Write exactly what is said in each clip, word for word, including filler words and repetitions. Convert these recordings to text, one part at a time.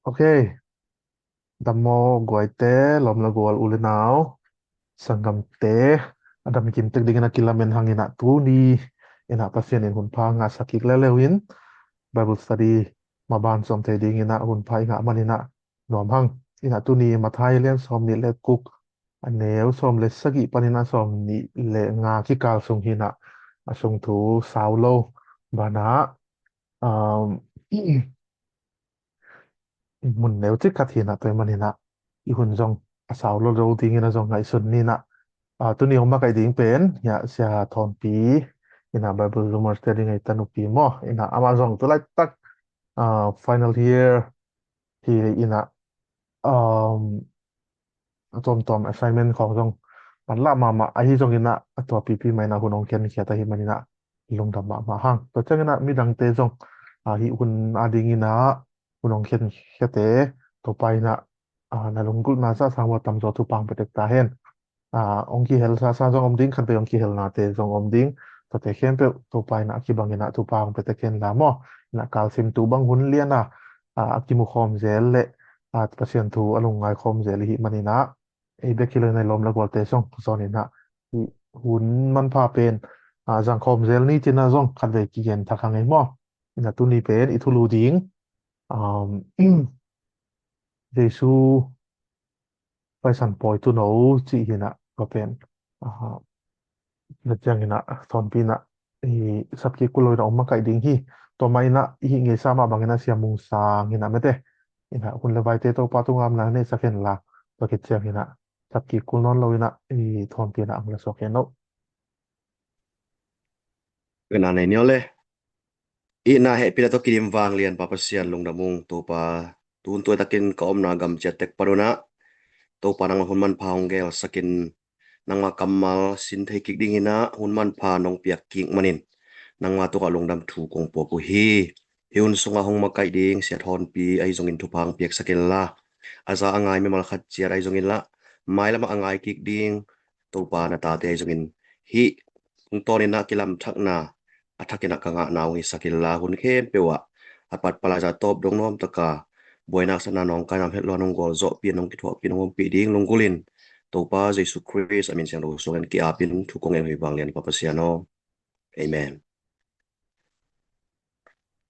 Ok. Dammaw guaite, lawm le gual, u le nau, sanggamte, a dam kim tek dingin a kilamen hang in ah, tuni in ah Pasian in hun pha ngahsak kik leuleu in, Bible study maban sawm thei dingin ah hun pha i ngah man in ah nuam hang. In ah tuni Matthai lian sawm nih le guk, a neu sawm le sagih panin a sawm nih le nga kikal sung hi in ah, a sung thu sau lo banah, um, mun neu cik khat hi in ah, tua ahih manin ah i hun zong a sau lo lo dingin a zong ngaihsun ni in ah, ah, tuni hong makaih ding pen, ya, Sia Thawnpi in ah, Bible Zoomers te ding a i tanupi maw, in ah amah zong tu laitak, ah, final year hi in ah, um, a tuamtuam assignment khawng zong manlah mahmah ahi zongin ah, a tua pipi mah in ah hun hong khenkhiat ahih manin ah lungdam mahmah hang. Tua ciangin ah midangte zong, ah, hih hun a dingin ah hun hong khenkhiate Topa in ah, ah, na lunggulhna sasa hua tamzaw thupha hong pia tek ta hen. Ah, hong kihel sasa zong om ding, khatvei hong kihelnate zong om ding. Tuate khempeuh Topa in ah a kibangin ah thupha hong pia tek hen la maw. In ah kalsim tu bang hun lian a, ah, a kimu khawm zel le, ah, Pasian thu a lungngai khawm zel i hih manin ah, ei bek hi lo in ah i lawm le gualte zong zawn in ah hih hun manpha pen, ah, zang khawm zel ni ci in ah zong khatvei kigen thak hang ei maw. In ah tuni pen i thulu ding, um, Jesu Paisan Pawi Tuuno cih hi in ah, tua pen, ah, na ciangin ah Thawnpi in ah i sap kik kul lo in ah hong makaih ding hi. Tua mah in ah i hih ngeisa mah bangin ah Sia Mung Sang in ah mate, in ah hun le vaite Topa tungah a neihsak hen la, tua khit ciangin ah sap kik kul nawn lo in ah i Thawnpi in ah hong la suak hen lo. Ka na nei ni aw le. Itna, hehpihna tawh kidim vanglian Pa Pasian, lungdam ung. Topa, tun tuaitakin ka omna gam ciat tek pan un ah, Topa, nangma hun manpha hong gelsakin, nangma kammal sin thei kik dingin ah hun manpha nong piak kik manin, nangma tungah lungdam thu kong puak uh hi. Hih hun sungah hong makaih ding Sia Thawnpi ahi zongin thupha hong piaksak inla, a za a ngai mimal khat ciat ahi zongin lah, mailamah a ngai kik ding Topa, na tate ahi zongin hih tungtawnin ah kilamthakna a thakin ah ka ngahna hong hisak inla, hun khempeuh ah a patpal a za tawp dong nuam taka buaina, haksatna, nawngkaina, het luan hong gualzawhpih in, hong kithuahpih in, hong ompih ding lunggulhin, Topa Jesu Khrist a min siangtho suangin ki-apin thu kong ngen uh hi vanglian Pa Pasian aw. Amen.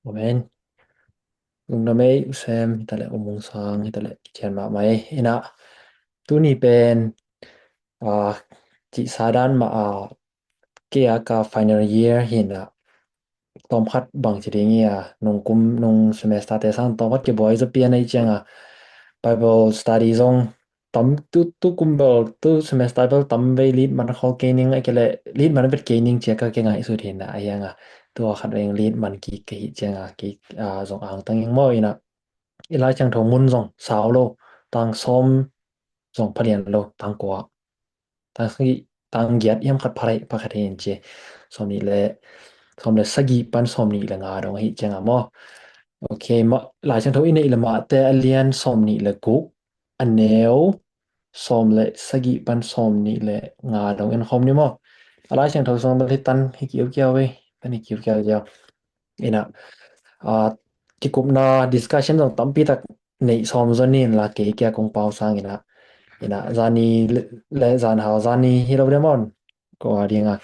Amen. Lungdam ei, U Sem hi ta leh, U Mung Sang hi ta leh, kician mahmah ei. Inah tuni pen, ah, cihsa dan mah, ah, kei a ka final year hi inah, tawmkhat bangci ding hi a, nung kum, nung semester te sang tawmkhat kibuai zaw pian ahih ciangah Bible study zong tam, tu, tu kum bel, tu semester bel tam vei lead man khol kei ning, ahih kei leh lead man vet kei ning ci a ka kingaihsut hi inah, ahi hangah tua khat vei lead man kik ka hih ciangah kei, ah, zong angtang ing maw inah. I Lai Siangtho mun zong sau lo, tang sawm zong phalian lo, tang kua, tang sagih, tang giat hiam khat pha, pha khat hi in ci. Sawm nih le, sawm le sagih pan sawm nih le nga dong ahih ciangah maw. Ok, mah, Lai Siangtho i neih le Mate a lian sawm nih le guk, a neu sawm le sagih pan sawm nih le nga dong en khawm ni maw. A Lai Siangtho sung bel hi tan hi kiukiau ei, tan hi kiukiau ziau. Inah, ah, kikupna discussion zong tampi tak neih sawm zaw ni inla, kei kia kong pau sang inah, inah zani le, le zanhau zani hi lo deuh maw. Ko a dingah,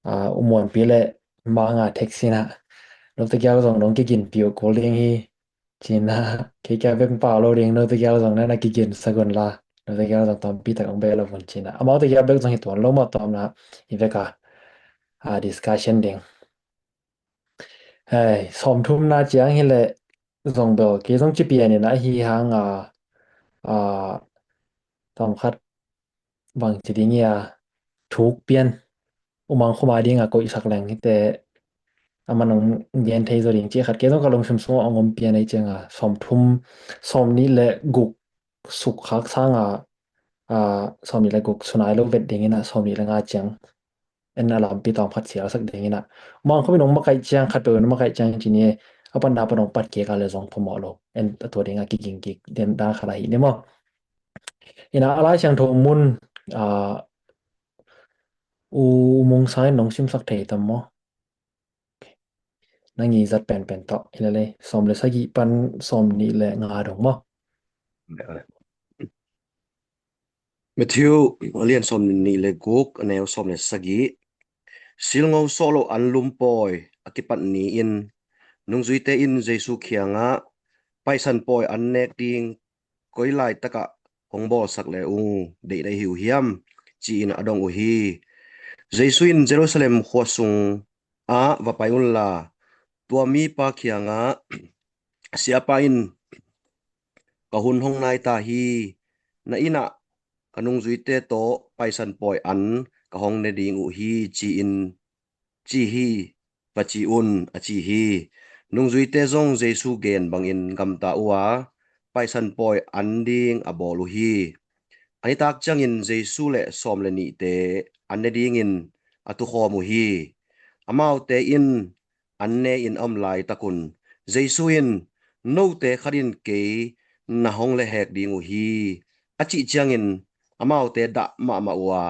ah, U Muanpi le Mang a text inah, lote gial zong dong kiginpih uh kul ding hi ci inah, kei kia bek pau lo ding, lote gial zong na na kiginsak un la, lote gial zong tampi tak hong beh lo un ci inah. Amaute gial bek zong hi tuan lo maw, tawmna i vek a, ah, discussion ding. Hei, sawmthumna ciang hi leh zong bel kei zong ci pian inah, ahi hangah, ah, tawmkhat bangci ding hi a, thuk pian, U Mang Khuma dingah koihsak leng hi teh, aman hong gen thei zaw ding cih khat kei zong ka lungsim sungah hong om pian ahih ciangah, sawmthum, sawm nih le guk suk khak sangah, ah, sawm nih le guk sunai lo vet ding inah, sawm nih le nga ciang en a lampi tawmkhat sialsak ding inah. Mang Khuma in hong makaih ciang, khat peuh in hong makaih ciang ci ni, a patna pan hong pat kik a le zong phamawh lo. En a tua dingah kiging kik den dan khat ahi ni maw. Inah a Lai Siangtho mun, ah, U Mung Sang in hong simsak thei tam maw. na ngi zat penpen tawh hi lele, sawm le sagih pan sawm nih le nga dong maw? Matthew a lian sawm nih le guk, a neu sawm le sagih. Silngo sawh loh an lum pawi a kipat ni-in nungzuite in Jesu kiangah, Paisan pawi an nek ding koi laitakah hong bawlsak le ung deih na hi uh hiam? Ci-in a dong uh hi. Jesu in, Jerusalem khua sungah va pai unla, tua mipa kiangah, Siapa in, ka hun hong nai ta hi, na innah ka nungzuite tawh Paisan pawi an ka hong ne ding uh hi, ci-in ci hi, va ci un, a ci hi. Nungzuite zong Jesu gen bangin gamta uh a, Paisan pawi an ding a bawl uh hi. A nitak ciangin Jesu le sawm le nihte an ne dingin a tukhawm uh hi. Amaute in an ne in a om laitakun Jesu in, Note khat in kei na hong lehhek ding uh hi, a cih ciangin amaute dah mahmah uh a,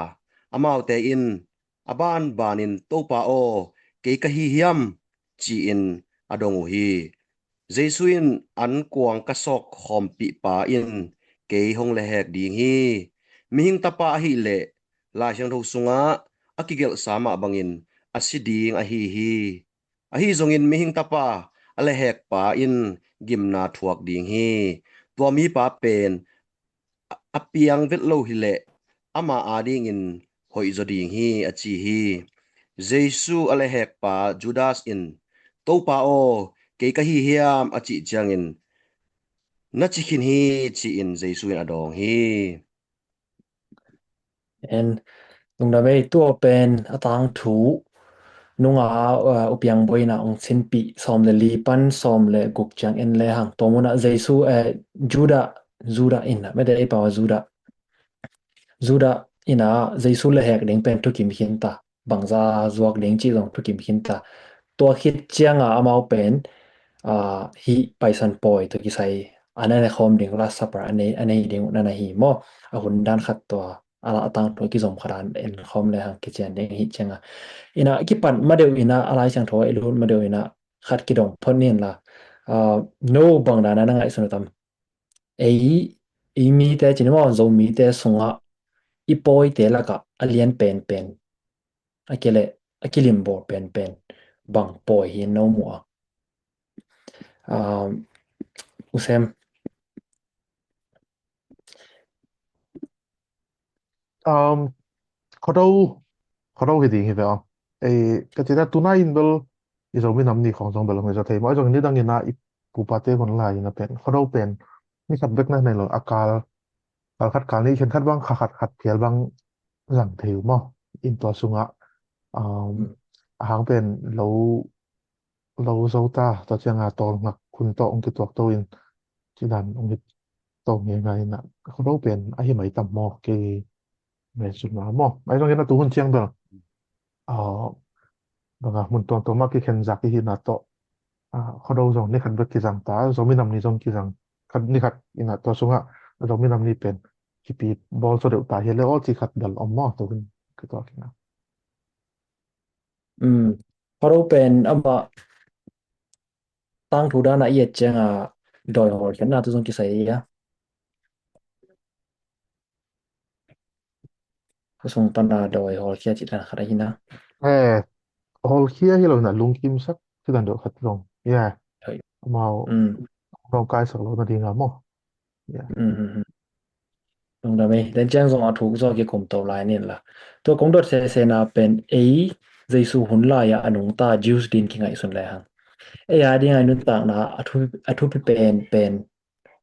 amaute in a banbanin, Topa aw, kei ka hi hiam? Ci-in a dong uh hi. Jesu in, An kuang ka sawk khawmpihpa in kei hong lehhek ding hi. Mihing Tapa ahileh Lai Siangtho sungah a kigelhsa mah bangin a si ding ahi hi. Ahi zongin Mihing Tapa a lehhekpa in gimna thuak ding hi. Tua mipa pen a piang vet lo hileh ama adingin hoihzaw ding hi, a ci hi. Jesu a lehhekpa Judas in, Topa aw, kei ka hi hiam? A cih ciangin, Na ci khin hi, ci-in Jesu in a dawng hi. En, lungdam ei, tua pen a tangthu nunga, uh, upiang boina ong sinpih sawm le li pan sawm le guk ciang en le hang. Tua muna Jesu, eh, Judah, Judah ina, mede ei pawa Judah. Judah ina Jesu lehhek ding pen thukim khinta. Bangza zuak ding cih zong thukim khinta. Tua khit cianga amau pen, uh, hih Paisan pawi tua kisai, an a ne khawm ding, Last Supper a nei, a nei ding uh na na hi maw? A hun dan khat tua a la a tangthu a kizom khat an en khawm le hang kician ding hi cianga. Ina kipan madeuh ina a Lai Siangtho a i lut madeuh ina khat kidong phot nin la. Ah, no bang dana na ngaihsun uh tam? Ei, ei mite cini maw, Zomite sungah i pawite lakah a lian penpen, a kile, a kilimbawl penpen bang pawi hi no mu a? Ah, Usem. Um, Khuado, Khuado hi ding hi ve aw. Ei, ka cina tunai in bel i Zomi nam ni khawng zong bel hong i za thei maw. Ei zong nidang ina i pupate hun lai ina pen Khuado pen ni khat bek na nei lo, a kal, kal khat kal ni khen khat bang, kha khat khat phial bang zang thei uh maw. In tua sungah, um, a hang pen lo lo zo ta, tua cianga tawlngak hun tawh ong kituak to in, cidan ong hit to ngeingai ina, Khuado pen ahi mai tam maw, kei me sut na maw. Ai zong ina tu hun ciang bel, ah, banga mun tuamtuam a kikhen zak i hina tawh, ah, Khuado zong ni khat bek kizang ta, Zomi nam ni zong kizang khat ni khat ina tua sungah Zomi nam ni pen kipi bawl so deuh ta hi le aw ci khat bel om maw, tu hun kituak ina. Um, Khuado pen amah tangthu dana i et cianga dawi hawlkhiatna tu zong kisai ia. Khua sung pana dawi hawlkhia cih dan khat ahi na. Eh, hawlkhia hi lo na lungkimsak cih dan deuh khat zong. Ia. Amau zong kaisak lo na dinga maw. Ia. Lungdam ei, den ciang zong a thuk zaw kikum to lai nin la. Tua kong dot sesena pen ei Jesu hun lai-ah a nungta Jews din kingaihsun le hang. Ei a dinga i nuntakna a thu, a thupi pen pen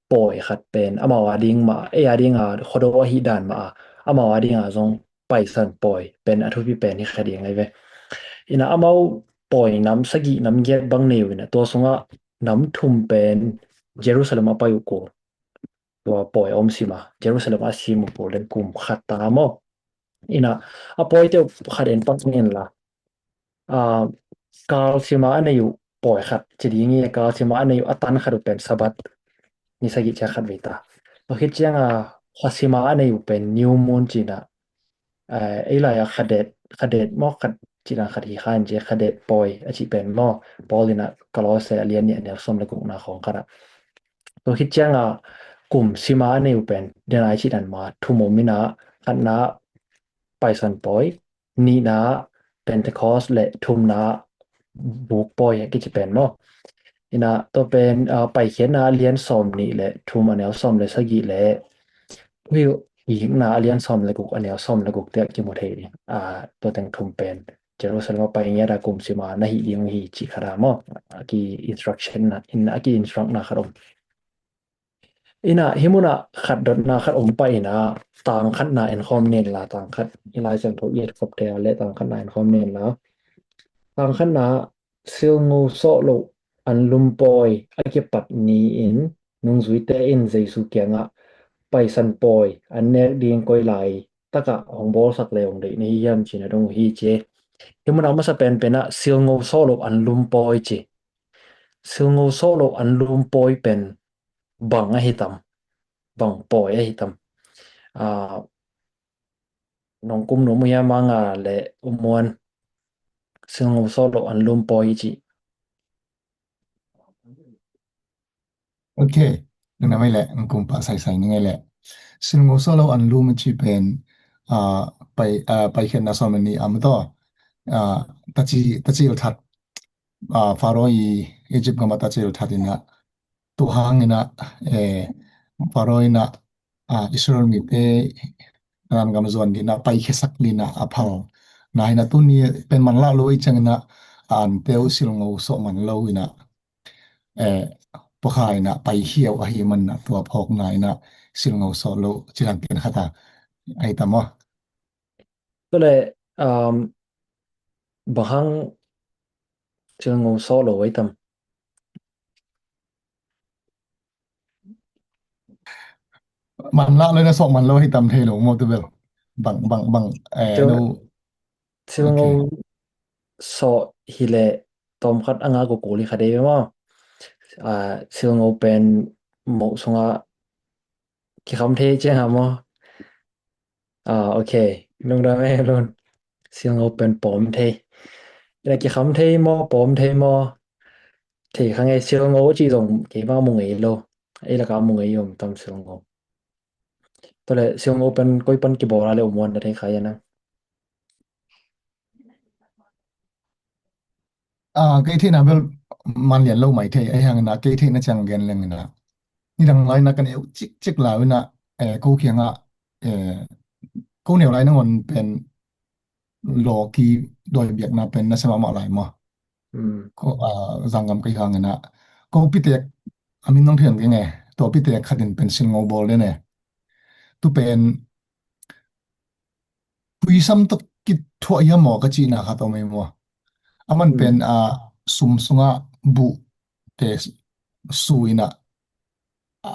pawi khat pen amau a ding mah, ei a dinga Khuado ahi dan mah a, amau a dinga zong Paisan pawi pen a thupi pen hi kha ding ai ve. Ina amau pawi nam sagih nam giat bang nei uh ina tua sungah nam thum pen Jerusalem a pai uh ko. Tua pawi a om sima Jerusalem a sim uh ko, den kum khat ta maw. Ina a pawite uh khat en pak nin la. Ah, kal sima a nei uh pawi khat ci ding i, kal sima a nei uh a tan khat uh pen Sabbath ni sagih cia khat vei ta. Tua khit cianga kha sima a nei uh pen new moon cina. Eh, ei lai-ah khadet, khadet maw, khat, cih dan khat hi kha in ci, khadeh pawi a cih pen maw, Paul in ah Kolose a lian nih a neu sawm le gukna khawng khat ah. Tua khit ciangah kum sima a nei uh pen denai cih dan mah thum om in ah, khatna Paisan pawi, nihna Pentecost le thumna buk pawi a kici pen maw. In ah tua pen, ah, Paikhiatna a lian sawm nih le thum a neu sawm le sagih le Thuhilhkikna a lian sawm le guk a neu sawm le guk te ah kimu thei ding. Ah, tua teng thum pen Jerusalem a pai ngiat a kum sima na hih ding uh hi cih khat a maw. A ki instruction na, in a ki instruct na khat om. In ah hih mun ah khat dotna khat om pah in ah, tang khatna en khawm nen la, tang khat, i Lai Siangtho i et khop te ah le tang khatna en khawm nen la. Tang khatna, silngo sawh loh an lum pawi a kipat ni-in nungzuite in Jesu kiangah Paisan pawi an nek ding koi lai takah hong bawlsak le hong deih na hi hiam ci-in a dong uh hi ci. Hih mun ah masa penpen ah silngo sawh loh an lum pawi ci. Silngo sawh loh an lum pawi pen bang ahi tam, bang pawi ahi tam. Ah, nong kum nuam uh hiam, Manga le U Muan? Silngo sawh loh an lum pawi i cih. Ok. Nang na mai le, nong kum pah saisai ni ngai le. Silngo sawh loh an lum i cih pen, ah, pai, ah, Paikhiatna sawm le nih a maw taw. Ah, taci, tacil that, ah, Faro i Egypt gam ah tacil that in ah, tua hang in ah, eh, Faro in ah, ah, Israel mite Kanaan gam zuan ding in ah paikhia sak ding in ah a phal. Na hi in ah tuni pen manlah lo i ciang in ah, a ante uh silngo sawh man lo in ah, eh, pawkha in ah paikhia uh ahih man in ah tua phawkna in ah silngo sawh loh ci dan pen khat a, ahi tam aw. Tua le, um, bang hang silngo sawh lo ahi tam? Manlah lo in ah sawh man lo ahi tam thei lo maw, tu bel? Bang, bang, bang, eh, Tua no. Silngo Ok. sawh hi le tawm khat a ngak uh kul hi kha dei ve maw. Ah, silngo pen moh sungah kikham thei ciang a maw. Ah, ok. Lungdam e Lun. Silngo pen pawm thei. Ina kikham thei maw, pawm thei maw? Thei kha ngei, silngo cih zong keimah mu ngei lo. Ei lakah mu ngei om tam silngo. Tua le silngo pen koi pan kibawl a le U Muan na thei kha hiam a? Ah, kei theihna bel man lian lo mai thei, ahi hangin ah kei theihna ciang gen leng in ah, nidang lai in ah kan eu cikcik lai in ah, eh, ko kiangah, eh, ko neu lai nangawn pen lawki dawi biakna pen na sem mahmah lai maw? Hmm. Ko, ah, zanggam kei hangin ah ko pitek, a min nong thei keng e, tua pitek khat in pen silngo bawl den e. Tu pen puisam tawh kithuah hiam maw ka cihna khat om ei maw? Aman pen, hmm, ah, sum sungah buh te su in ah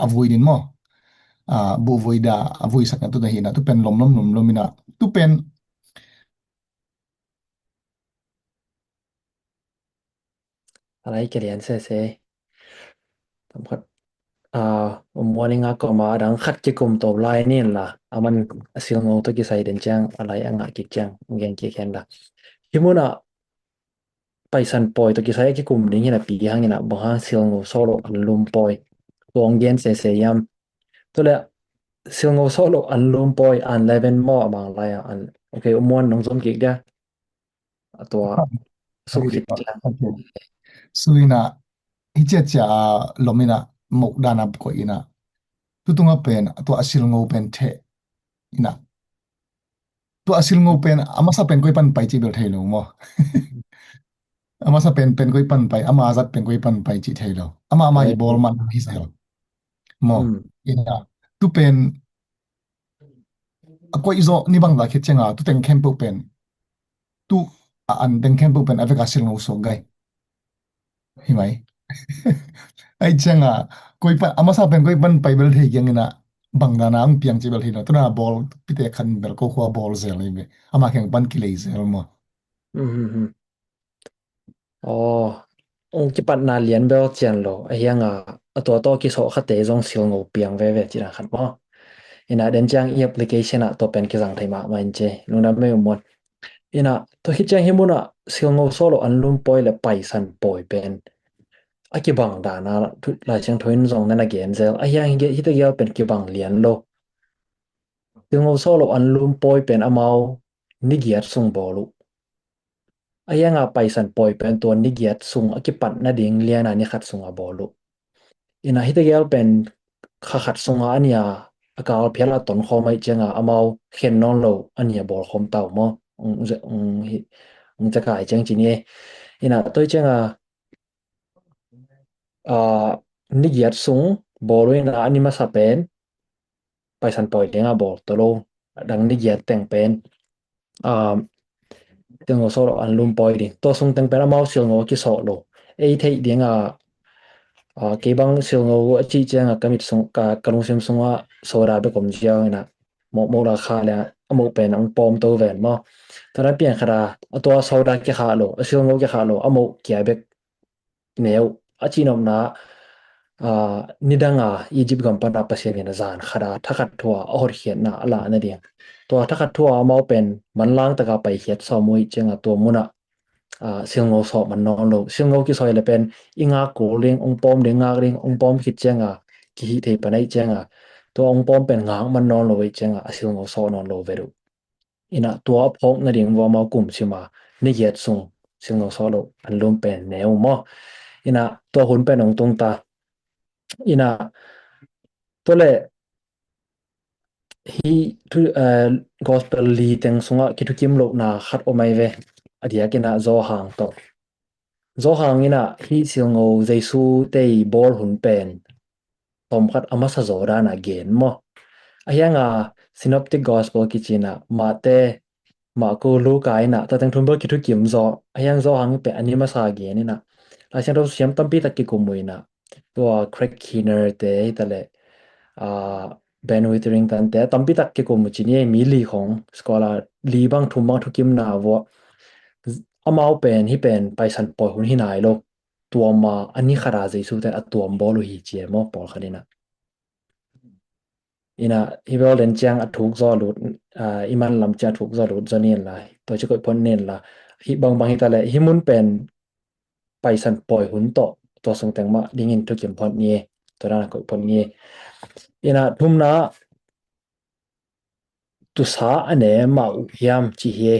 a vui din maw? Ah, buh vui da a vuisak na tu na hi in ah tu pen lomlom lomlom in ah tu pen A lai kia lian sese. Tam khat, ah, U Muan i ngak kawm a, a dang khat kikum to lai ni in la. Aman a silngo tawh kisai den ciang, a lai a ngah kik ciang, gen kik hen la. Hih mun ah Paisan pawi tawh kisai a kikum ding hi napi hangin ah, bang hang silngo sawh loh an lum pawi. Tuang gen sese hiam. Tua le silngo sawh loh an lum pawi, unleavened maw, a bang lai a, an, ok, U Muan nong zom kik dia. A tua, ah, suk khit ciang. Ok. Su in ah, hi ciacia a lom in ah, mok dan a koih in ah. Tutung a pen, a tua a silngo pen theh in ah. Tua a silngo pen, a masa pen koi pan pai cih bel thei lo maw? A masa pen, pen koi pan pai, ama a zat pen koi pan pai cih thei lo. Ama, ama i bawl man hi zel. Maw? Hmm. In ah, tu pen, a koih zawh ni bang za khit ciang a, tu teng khempeuh pen, tu a an teng khempeuh pen, a vek a silngo suak gai. Hi mai. Ai ciang a, koi pa, a masa pen koi pan pai bel thei kiang in ah, bang dan a ang piang ci bel thei lo. Tu na bawl, pite khan bel ko khua bawl zel hi ve. Ama kheng pan kilei zel maw. Hmm, hmm, hmm. Aw, ong kipatna lian bel cian lo. A hiang a, a tua tawh kisawh khate zong silngo piang veve cih dan khat maw. In ah den ciang i application ah tua pen kizang thei mahmah in ci. Lungdam mei U Muan. Ina, tua khit ciang hih munah silngo sawh lo anlum pawi le paisan pawi pen a kibang dana Laisiangtho in zong na na gen zel. Ahi hang hite gel pen kibang lian lo. Silngo sawh lo anlum pawi pen amau ni giat sung bawl uh. Ahi hanga paisan pawi pen tua ni giat sung a kipat nading liana ni khat sunga bawl uh. Ina hite gel pen kha khat sunga a nia a kal phial a ton khawm ahih cianga amau khen nawn lo a nia bawl khawm ta uh maw? Ung, ung, hi, ung caka hi ciang ci ni. Ina tua hi cianga, ah, ni giat sung bawl uh ina a ni masa pen paisan pawi dinga bawl to lo, a dang ni giat teng pen, ah, silngo sawh lo anlum pawi ding. Tua sung teng pen amau silngo a kisawh lo. Ei theih dinga, ah, kei bang silngo a cih cianga ka mit sung, ka, ka lungsim sunga soda bek om ziau ina mawkmawk la kha le a moh pen ang pawm to ven maw? Tua dan piang khata a tua soda kikhah lo, a silngo kikhah lo, a moh kia bek ne uh. A cihnopna, ah, nidanga Egypt gam pana Pasian in a zan khata thakhat thua a hotkhiatna a lah nading. Tua thakhat thua amau pen manlang taka paikhiat sawm uh ih cianga tua munah, ah, silngo sawh man nawn lo. Silngo kisawi le pen i ngak kul ding, ong pawm ding ngak ding, ong pawm khit cianga kihih thei pan ahih cianga tua ong pawm pen ngak man nawn lo ih cianga a silngo sawh nawn lo vet uh. Ina tua a phawk nading vua amau kum sima ni giat sung silngo sawh lo anlum pen ne uh maw? Ina tua hun pen ong tung ta. Ina tua le hih thu, eh, gospel li teng sungah kithukim lohna khat om ai ve. A diak ina Zawhang tawh. Zawhang ina hih silngo Jesu tei bawl hun pen tawmkhat a masa zaw dana gen maw? Ahi hanga synoptic gospel kici ina Mate, Marku, Luka ina tua teng thum bel kithukim zaw. Ahi hang Zawhang pen a ni masa gen ina Laisiangtho siam tampi tak kikum uh ina tua Craig Keener te hi ta le, ah, Ben Witherington te tampi tak kikum uh ci ni, mi li khong scholar li bang thum bang thukimna vua amau pen hih pen paisan pawi hun hi nai lo. Tua ma a ni khata Jesu ten a tuam bawl uh hi ci e maw pawlkhat ina. Ina hih bel den ciang a thuk zaw lut, ah, i man lam ciang a thuk zaw lut zaw ni inla tua ci koih phot ni inla hih bangbang hi ta le hih mun pen paisan pawi hun tawh tua sung teng mah dingin thukim phot ni. Tua dana koih phot ni. Ina thumna tusa a ne mah uh hiam ci hi.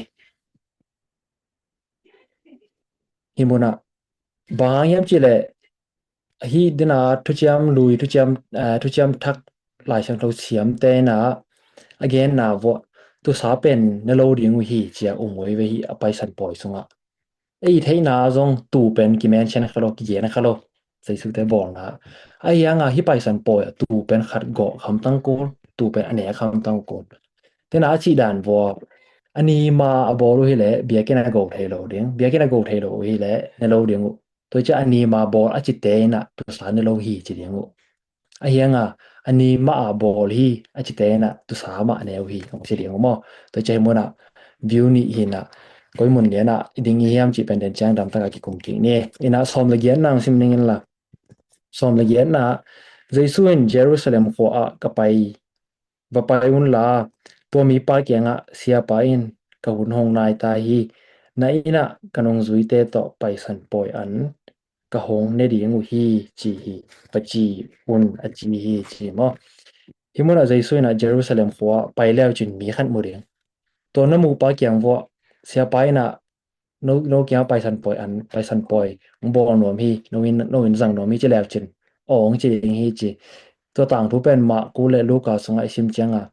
Hih munah bang hang hiam ci le hih dina thuciam lui, thuciam, eh, thuciam thak Laisiangtho siam te ina a genna vua tusa pen ne lo ding uh hi cia um uh hi ve hih a paisan pawi sungah. Ei theihna zong tu pen kimention kha lo, kigen kha lo. Jesu te bawlna. Ahi hanga hih paisan pawi a tu pen khat gawh khamtang kul, tu pen a ne khamtang kul. Tena a cih dan vua a ni ma a bawl uh hi leh biakinn a go thei lo ding, biakinn a go thei lo uh hi leh ne lo ding uh. Tua ciah a ni ma bawl a cite inah tusa ne lo hi ci ding uh. Ahi hanga a ni mah a bawl hi a cite inah tusa mah ne uh hi hong ci ding uh maw? Tua ciah hi munah view nih hi inah koi mun lianah i ding i hiam cih pen den ciang damtaka kikum kik ni. Inah sawm le giatna hong sim ning inla, sawm le giatna Jesu in Jerusalem khua ah ka pai, va pai unla tua mipa kiangah, Siapa in ka hun hong nai ta hi, na innah ka nungzuite tawh paisan pawi an ka hong ne ding uh hi ci hi, va ci un a ci hi ci maw? Hi munah Jesu inah Jerusalem khua pai leucin mi khat mu ding. Tua na muhpa kiang vuah, Siapa inah no, no kiangah paisan pawi an, paisan pawi hong bawl nuam hi, no in, no in zang nuam hi ci leucin aw hong ci ding hi ci. Tua tangthu pen Marku le Luka sungah i sim cianga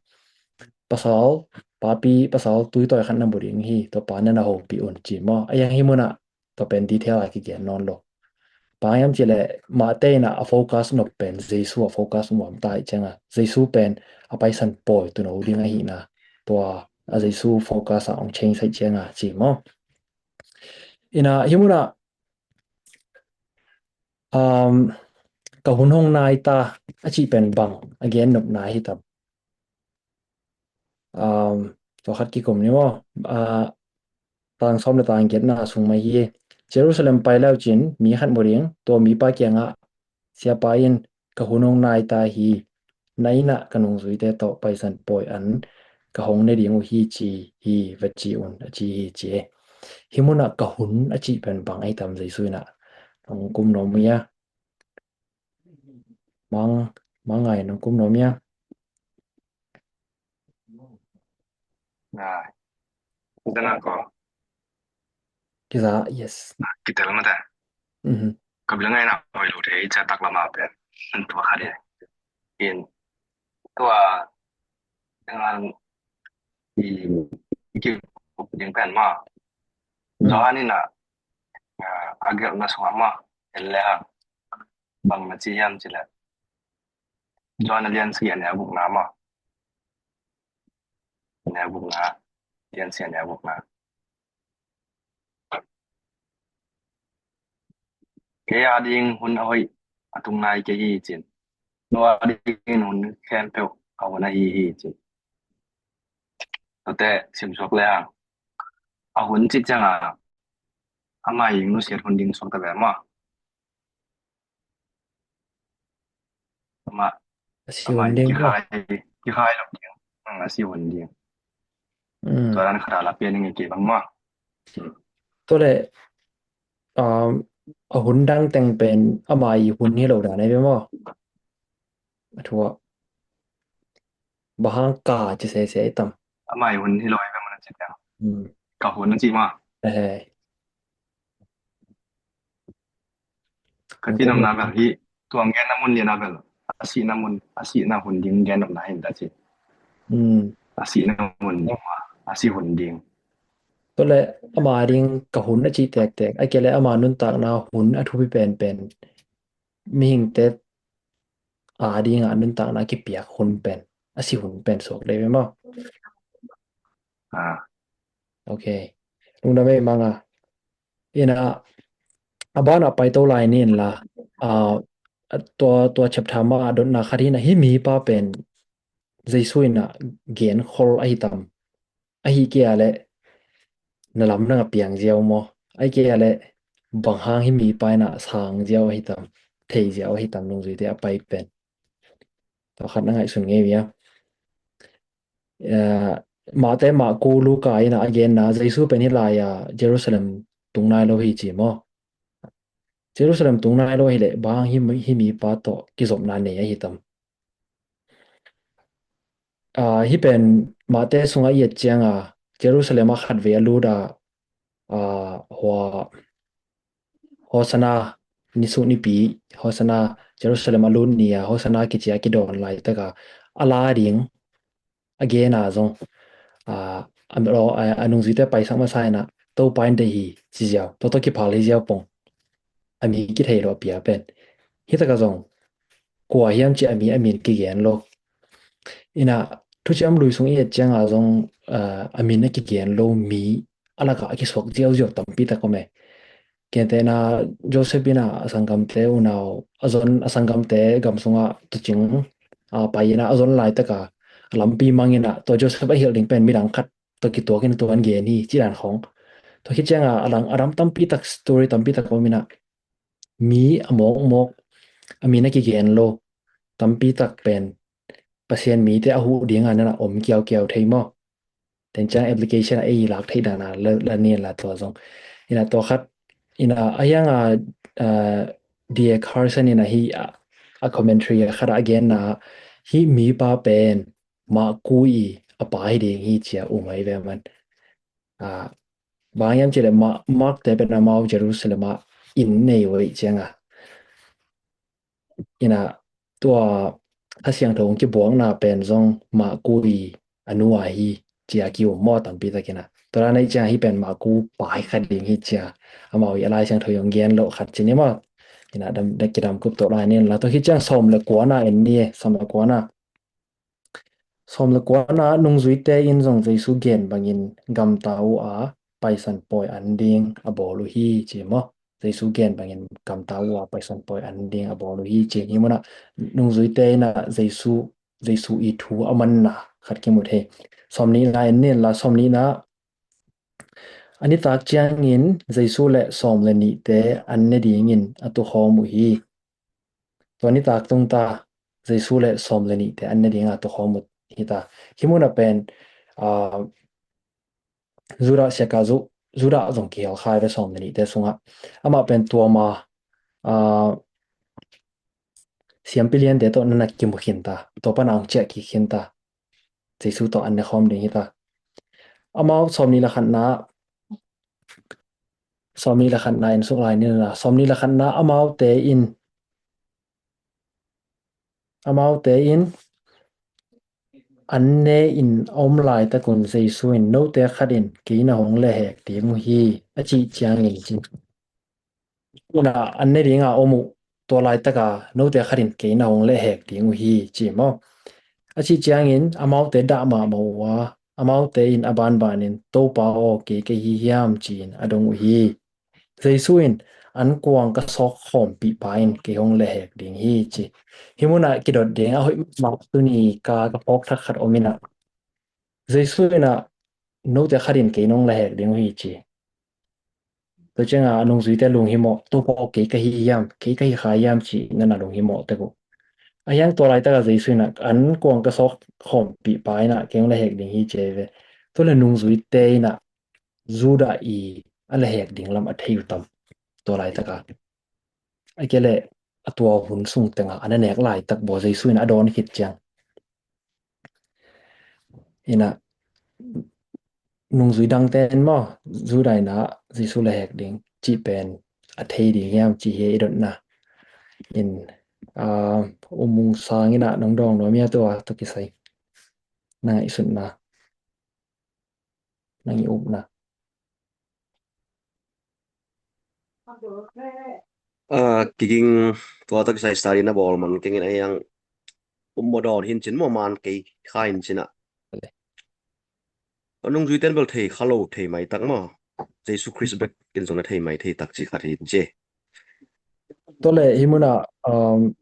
pasal, papi pasal tuitawi khat na mu ding hi, tua pa na na hopih un ci maw? A yang hi munah tua pen detail a kigen nawn lo. Bang hiam cih leh Mate inah a focus nop pen Jesu a focus nuam ta hi cianga, Jesu pen a paisan pawi tuuno ding ahihna tua a Jesu focus ah hong change hi cianga ci maw? Inah hi munah, um, ka hun hong nai ta a cih pen bang a gen nopna hi tam? Um, tua khat kikum ni maw? Ah, tang sawm le tang giatna sung mai hi. Jerusalem pai leucin mi khat mu ding, tua mipa kiangah, Siapa in ka hun hong nai ta hi, na innah ka nungzuite tawh paisan pawi an ka hong ne ding uh hi ci hi, va ci un, a ci hi ci e. Hih munah ka hun a cih pen bang ahi tam, Jesu in ah nong kum nuam uh hia? Mang, Mang Ngai, nong kum nuam hia? Ngai. Kiza ko. Kiza, yes. Kitel mate. Mhm. Ka bil ngai na hoi lo te i ca tak lama pen. An tua kha de. In tua dengan i, i ki ding pen ma. Mm. Johan in ah, ah, a gelhna sungah ma. En le hang. Bang na ci hiam ci le. Johan a lian sagih a neu gukna ma. A neu gukna. Lian sagih a neu gukna. Kei a ding hun a hoih a tung nai kei hi cin. No a ding hun khempeuh a hun ahi hi cin. Tuate sim suak le hang. A hun cih ciangin ama ing nusiat hun ding suak ta ve maw. Ama, a si ama hun ding kikhai, kikhai lo ding. Hmm, a si hun ding. Hmm. Tua dan khat a la pian ing e kei bang maw. Tua le, um, a hun dang teng pen ama i hun hi lo dan ai ve maw. A thu ah. Bang hang ka ci sese ai tam. Ama i hun hi lo ai ve maw na ci teng. Hmm. Ka hun na ci maw. Ehe. Ka ci namna bel hi, tuang gen na mun lian a bel. A si na mun, a si na hun ding gen namna hin ta ci. Hmm. A si na mun ding maw. A si hun ding. Tua le ama ding ka hun a ci tektek. A kei le ama nuntakna hun a thupi penpen. Mihingte a ding a nuntakna kipiak hun pen, a si hun pen suak dei ve maw. Ah. Ok. Lungdam ei Mang a. Ina, a ban a pai to lai ni in la, ah, tua, tua chapter ma a dotna khat hi in a, hih mipa pen Jesu in a gen khol ahi tam. Ahi kei a le na lamdang a piang ziau maw. Ahi kei a le bang hang hih mipa in a sang ziau ahi tam, thei ziau ahi tam, nungzuite a pai pen. Tua khat na ngaihsun ngei uh hia. Eh, Mate, Marku, Luka in a a genna Jesu pen hih lai a Jerusalem tung nai lo hi ci maw. Jerusalem tung nai lo hi le bang hang hih mi, hih mipa tawh kizopna nei ahi tam. Ah, hih pen Mate sungah i et ciang a, Jerusalem ah khatvei a lut a, ah, hua, Hosanna, ni suk nipi, Hosanna, Jerusalem a lut ni a, Hosanna kici a kidawn laitak a, a la ding, a gen a zong, ah, a, a, a nungzuite paisak masa in a, Topa in deih hi, ci ziau, tua tawh kiphal hi ziau pong. A mi kithei lo a pia pen. Hih tak a zong, kua hiam ci a mi a min kigen lo. Ina, thuciam lui sung i et ciang a zong, ah, a min a kigen lo mi a lak ah a kisuak ziauziau tampi tak om e. Gentehna Joseph in a a sanggamte unau, a zon a sanggamte gam sungah tuucing, ah, pai in a a zon laitak a, a lampi mang in a tua Joseph a hilh ding pen midang khat tawh kituak in a tuan gen hi, ci dan khawng. Tua khit ciang a, a dang, a dang tampi tak, story tampi tak om in a, mi a mawkmawk, a min a kigen lo tampi tak pen Pasian mite a huh ding a na na om kiaukiau thei maw. Tua ciang application a ei lak theih dan a la, la ni in la tua zong. Ina tua khat, ina a hiang a, ah, D A Carson in a hih a, a commentary a khat a genna, hih mipa pen Marku i a pa hi ding hi ci a um ai ve man. Ah, bang hiam ci le Ma-, Mark te pen amau Jerusalem ah inn nei uh ahih ciang a. Ina tua Kha Siangtho hong kibuakna pen zong Marku i a nu a hi ci a ki-um maw tampi tak in a. Tua dan ahih ciang hih pen Marku pa hi kha ding hi ci a. Amau i a Lai Siangtho i hong gen loh khat ci ni maw. Ina dam, dam, kidam kup to lai ni in la. Tua hi ciang sawm le kuana en ni e, sawm le kuana. Sawm le kuana, nungzuite in zong Jesu gen bangin gamta uh a Paisan pawi an ding a bawl uh hi ci maw. Jesu gen bangin gamta uh a Paisan pawi an ding a bawl uh hi ci. Hih munah nungzuite in a Jesu, Jesu i thu a manna khat kimu thei. Sawm nihna en ni in la, sawm nihna, a nitak ciangin Jesu le sawm le nihte an ne dingin a tukhawm uh hi. Tua nitak tungta Jesu le sawm le nihte an ne dinga tukhawm uh hi ta. Hih munah pen ah, Judah siaka Ju-, Judah zong kihel kha ve sawm le nihte sungah. Amah pen tua ma, ah, siampi liante tawh na na kimu khin ta, tua pana hong ciah kik khin ta. Jesu tawh an ne khawm ding hi ta. Amau sawm nih le khatna, sawm nih le khatna in suk lai ni na, sawm nih le khatna amaute in, amaute in an ne in a om laitakun Jesu in, "Note khat in kei na hong lehhek ding uh hi," a cih ciangin ci. Ina an ne dinga om uh, tua laitaka, "Note khat in kei na hong lehhek ding uh hi," ci maw. A cih ciangin amaute dah mahmah uh a, amaute in a banbanin, "Topa aw, kei ka hi hiam?" ci-in a dong uh hi. Jesu in, "Ankuang ka sawk khawmpihpa in kei hong lehhek ding hi," ci. Hih munah kidot ding a hoih mahmah tuni ka, ka phawk thak khat om inah, Jesu inah, "Note khat in kei nong lehhek ding uh hi," ci. Tua cianga a nungzuite lunghimawh, "Topa aw, kei ka hi hiam, kei ka hi kha hiam?" ci nana lunghimawh tek uh. A hiang tua laitaka Jesu inah, "Ankuang ka sawk khawmpihpa inah kei hong lehhek ding hi," ci ve. Tua le nungzuite inah Judah i a lehhek ding lam a thei uh tam tua laitaka? A kei le a tua hun sung tenga a na nek laitak baw Jesu in a dawn khit ciang. Ina nungzui dangte in maw, Judah ina Jesu lehhek ding cih pen a thei ding hiam cih hi i dotna. In, ah, U Mung Sang ina nong dawng nuam ia tua, tua kisai. Na ngaihsutna. Nang i upna. Ah, kiging tua tak sai study na bawl man kengin a hiang um maw dawn hin cin maw man kei kha hin cin ah. A nungzuite in bel thei kha lo, thei mai tak maw. Jesu Khrist bek in zong na thei mai thei tak ci khat hin ci. Tua le hih munah, um,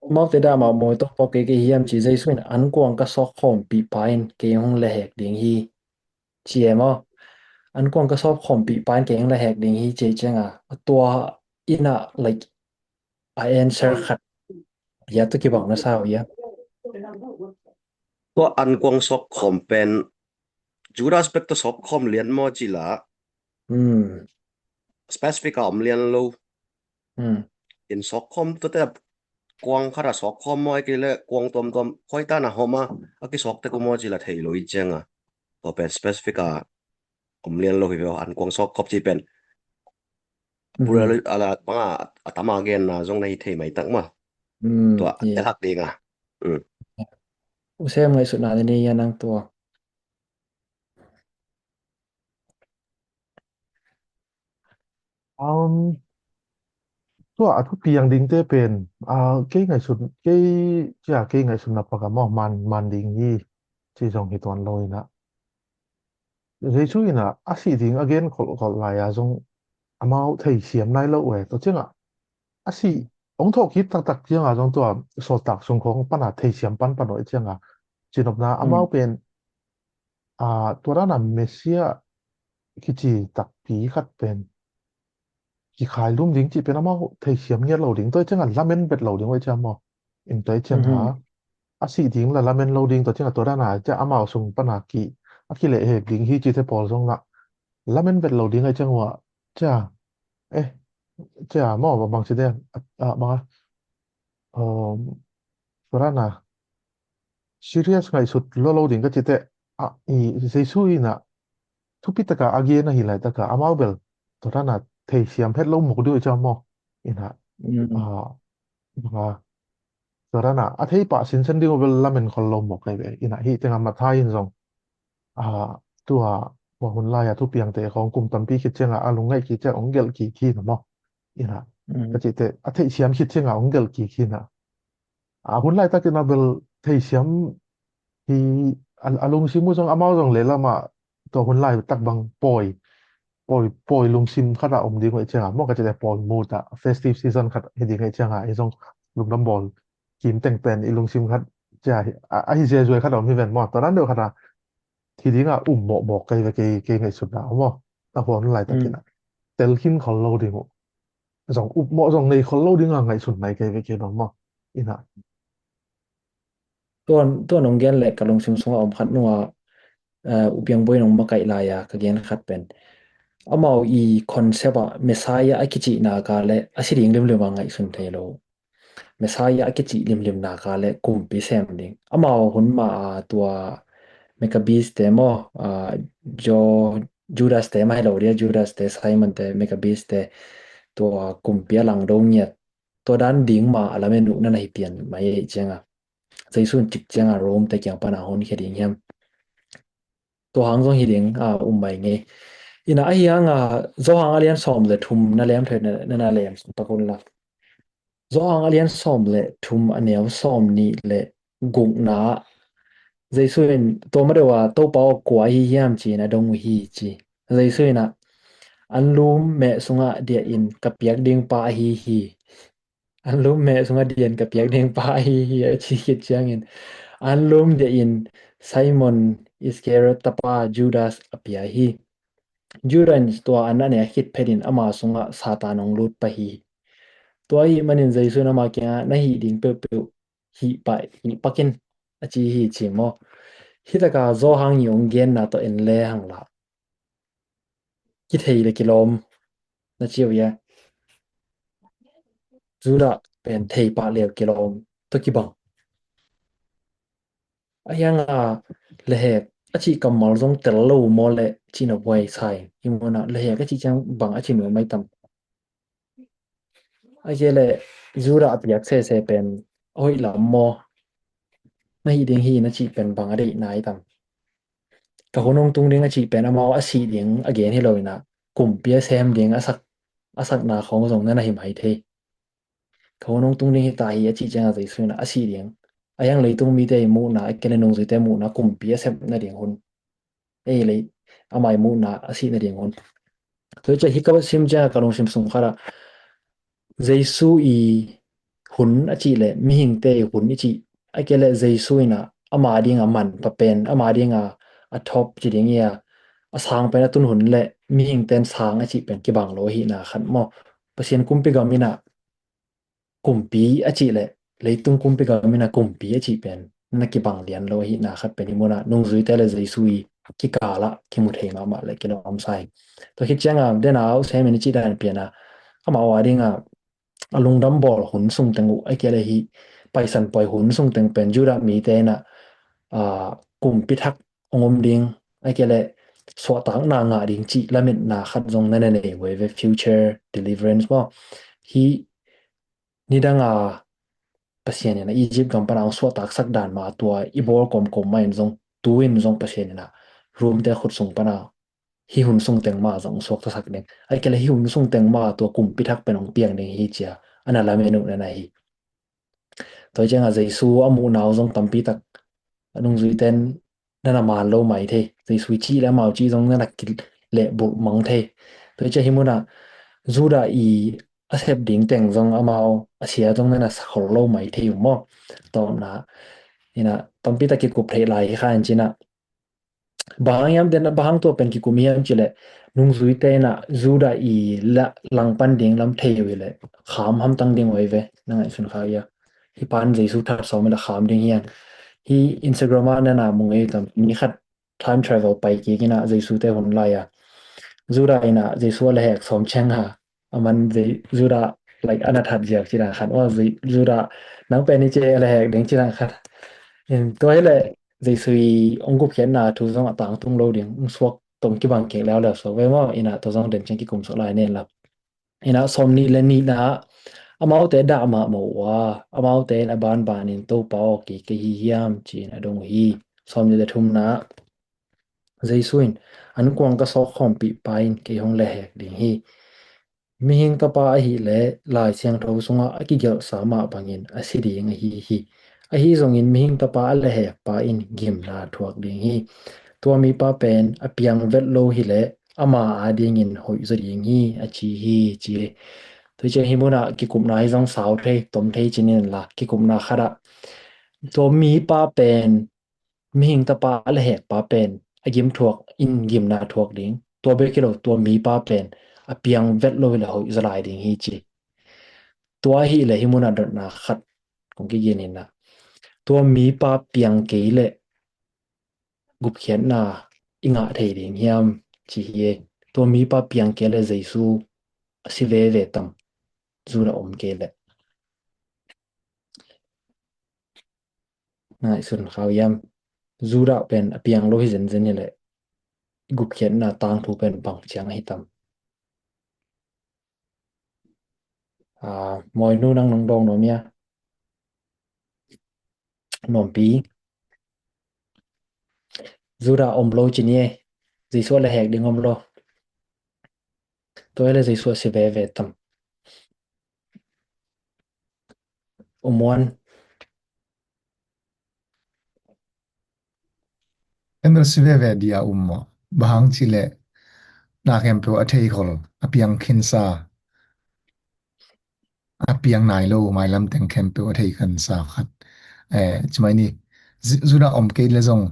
amaute dah mahmah, "Topa aw, kei ka hi hiam?" ci. Jesu in, "Ankuang ka sawk khawmpihpa in kei hong lehhek ding hi," ci e maw. "Ankuang ka sawk khawmpihpa in kei hong lehhek ding hi," ci cianga a tua inah, like, a answer khat ia tua kibang na sa uh ia. Tua ankuang sawk khawm pen Judas bek tawh sawk khawm lian maw ci la. Hmm. Specific a om lian lo. Hmm. In sawk khawm tuate kuang khat a sawk khawm maw, a kei le kuang tuamtuam khuai tan a hawm a, a kisawk tek uh maw ci la thei lo i cianga. Tua pen specific a om lian lo hi ve aw, ankuang sawk khawm ci pen. Hmm. Pura lo, ala panga a tama genna zong na hi thei mai tak maw. Hmm, tua, yeah. Telhak dinga. Hmm. U Sem ngaihsutna ni ia nang tua. Um, tua a thupiang dingte pen, ah, kei ngaihsun, kei, cia, kei ngaihsunna paka maw, man, man ding hi, ci zong hi tuan lo ina. Jesu ina a sih ding a gen kholhkholh lai a zong amau theisiam nai lo uh e, tua cianga a sih, hong thawh kik taktak cianga zong tua sawltak sung khawng pana theisiam panpan uh e cianga, cinopna amau pen, a, tua dana Messiah kici takpi khat pen kikhailum ding cih pen amau theisiam ngiat lo ding, tua cianga lamen bet lo ding uh e ciang maw. In tua cianga a sih ding la lamen lo ding, tua cianga tua dana cia amau sung pana ki, a kilehhek ding hi cite pawl zong na lamen bet lo ding a ciang uh a, cia, eh, cia maw, bang ci den, a, a, bang a, um, tua dana serious ngaihsut lo lo ding ka cite, a, i, Jesu ina thupi taka a gen ahi laitaka amau bel tua dana theisiam het lo mawk ding uh e ciang maw. Ina, a, bang a, tua dana a thei pah sinsen ding uh bel lamen khol lo mawk kai ve. Ina hih tenga Matthai in zong, a, tua, tua hun lai a thupiangte khawng kum tampi khit cianga a lungngaih kik ciang hong gelh kik hi na maw. Ina, ka cite a theisiam khit cianga hong gelh kik hi na. A hun laitak ina bel theisiam hi, a, a lungsim uh zong amau zong lehlama tua hun laitak bang pawi, pawi, pawi lungsim khata om ding uh e cianga maw, ka cite pawi muta festive season khat hi ding uh e cianga, hi zong lungdam bawl kim teng pen i lungsim khat cia hi, a, a hi ziazuai khat om hi ven maw, tua dan deuh khata thi dinga um mawhmawh kai ve kei, kei ngaihsutna maw. A hun laitak ina tel khin khol lo ding uh, zong upmawh zong nei khol lo dinga ngaihsun mai kai ve kei dong maw. Ina. Tuan, tuan hong gen le ka lungsim sunga om khat nunga, eh, U Piang Bawi in hong makaih lai-a ka gen khat pen, amau i concept ah Messiah a kicih nak leh a si ding limlim a ngaihsun thei lo. Messiah a kicih limlim nak leh kumpi sem ding. Amau hun mah a tua Maccabees te maw, ah, Jo-, Judas te mah hi lo dia, Judas te, Simon te, Maccabees te, tua kumpi a langdo ngiat, tua dan ding mah a lamen uh na na hi pian mai ahih ciangin, Jesu in cik ciangin Rome te kiang pan a honkhia ding hiam? Tua hang zong hi ding a um mai ngei. Ina ahi hangin Johan a lian sawm le thum na lem thei na, na, na lem pak un la. Johan a lian sawm le thum a neu sawm nih le gukna ah Jesu in tua ma deuh a, "Topa aw, kua ahi hiam?" ci-in a dong uh hi ci. Jesu in ah, "Anlum meh sungah diahin ka piak ding pa ahi hi. Anlum meh sungah diahin ka piak ding pa ahi hi," a ci khit ciangin, "Anlum diahin Simon Iskariot tapa Judas a pia hi." Judas in tua an a nek khit phetin ama sungah Satan hong lut pah hi. Tua ahih manin Jesu in ama kiangah, "Na hih ding peuhpeuh hih pak, hih pak in," a ci hi ci maw. Hih takah Johan i hong genna tawh en le hang la, kithei le kilawm na ci uh hia? Judah pen thei pah le uh kilawm tawh kibang. Ahi hangin lehhek a cih kammal zong tel lo maw leh cihna huai sa ing. Hih munah lehhek a cih ciang bang a ci nuam mai tam? Ahih kei leh Judah a piak sese pen a hoih lam maw? "Na hih ding hi," na cih pen bang a deihna hi tam? "Ka hun hong tung ding," a cih pen amau a sih ding a gen hi lo in ah, kumpi a sem ding a sak, a sakna khawng zong na na hi mai thei. "Ka hun hong tung ding hi ta hi," a cih ciangin Jesu in ah a sih ding. Ahi hang leitung mite i muhna, ahih kei leh nungzuite muhna kumpi a sep nading hun. Ei lei, ama i muhna a sih nading hun. Tua hi ciang hih ka sim ciangin ka lungsim sung khat ah Jesu i hun a cih leh mihingte i hun i cih, ahih kei leh Jesu in ah ama ding a manpha pen, ama ding a, a top ci ding hi a, a sang pen a tun hun leh mihingte in sang a cih pen kibang lo ahihna khat maw. Pasian kumpi gam in ah kumpi a cih leh, leitung kumpi gam in ah kumpi a cih pen na kibang lian lo ahihna khat pen hih munah nungzuite le Jesu i kikal ah kimu thei mahmah le kilawm sa hi. Tua khit ciangin, den a, a sem in i cih dan pian a, amau a ding a, a lungdam bawl hun sung teng uh, ahih kei leh hih Paisan Pawi hun sung teng pen Judah mite in ah, ah, kumpi thak hong om ding, ahih kei leh suahtakna ngah ding cih lametna khat zong na na nei uh hi ve, future deliverance maw. Hih nidang a Pasian in ah Egypt gam pan a hong suahtaksak dan mah tua i bawl kawmkawm mah in zong, tu-in zong Pasian in ah Rome te khut sung pan a hih hun sung teng mah zong suaktasak ding, ahih kei leh hih hun sung teng mah tua kumpi thak pen hong piang ding hi ci-a a na lamen uh na na hi. Tua hi ciangin Jesu a muhna uh zong tampi tak a nungzuite in na na man lo mai thei. Jesu i cih le amau cih zong na na kilehbulh mang thei. Tua hi ciang hih munah Judah i a sep ding teng zong amau a sia zong na na sa khol lo mai thei uh maw. Tawpna in ah tampi tak kikup theih lai hi kha in cin ah, bang hang hiam, den bang hang tua pen kikum hiam cih leh, nungzuite in ah Judah i la-, langpan ding lam thei uh hi leh kham hamtang ding uh hi ve, na ngaihsun kha hia? Hih pan Jesu that sawm hi leh kham ding hi hang. Hih Instagram ah na na mu ngei uh tam, mi khat time travel pai kik in ah Jesu te hun lai a, Judah in ah Jesu a lehhek sawm ciang a, aman Judah, like, a na that ziau ci dan khat. Aw, Judah, nang pen hi ci, a lehhek ding ci dan khat. Tua hi leh Jesu i hong gupkhiatna thu zong a tangtung lo ding, hong suak tawh kibang kik leuleu suak ve maw. In ah tua zong den ciang kikum suak lai nen la. In ah sawm nih le nihna ah, amaute dah mahmah uh a, amaute in a banban in, "Topa aw, kei ka hi hiam?" ci-in a dong uh hi. Sawm nih le thumna ah Jesu in, "Ankuang ka sawk khawmpih pa in kei hong lehhek ding hi. Mihing Tapa ahih leh Lai Siangtho sungah a kigelhsa mah bangin a si ding ahi hi. Ahi zongin Mihing Tapa a lehhek pa in gimna thuak ding hi. Tua mipa pen a piang vet lo hi leh ama adingin hoih zaw ding hi," a ci hi, ci hi. Tua hi ciang hih munah kikupna hi zong sau thei, tom thei ci ni la, kikupna khat ah tua mipa pen, Mihing Tapa a lehhek pa pen a gim thuak in gimna thuak ding. Tua bek hi lo, tua mipa pen a piang vet lo hi leh hoih zaw lai ding hi ci. Tua ahih leh hih munah dotna khat kong kigen in ah, tua mipa piang kei leh gupkhiatna i ngah thei ding hiam ci hi. Tua mipa piang kei leh Jesu a si veve tam, Judah om kei leh. Ngaihsun kha uh hiam? Judah pen a piang lo hi zenzen hi leh i gupkhiatna tangthu pen bang ciang ahi tam? Aa, Mawinu, nang nong dawng nuam hia? Nuampi. Judah om lo ci ni e. Jesu a lehhek ding om lo. Tua hi leh Jesu a si veve tam? U Muan. En bel si veve dia um maw? Bang hang cih leh na khempeuh a theikhol, a piang khinsa, a piang nai lo, mailam teng khempeuh a thei khinsa khat. Eh, ci mai ni, Ju-, Judah om kei leh zong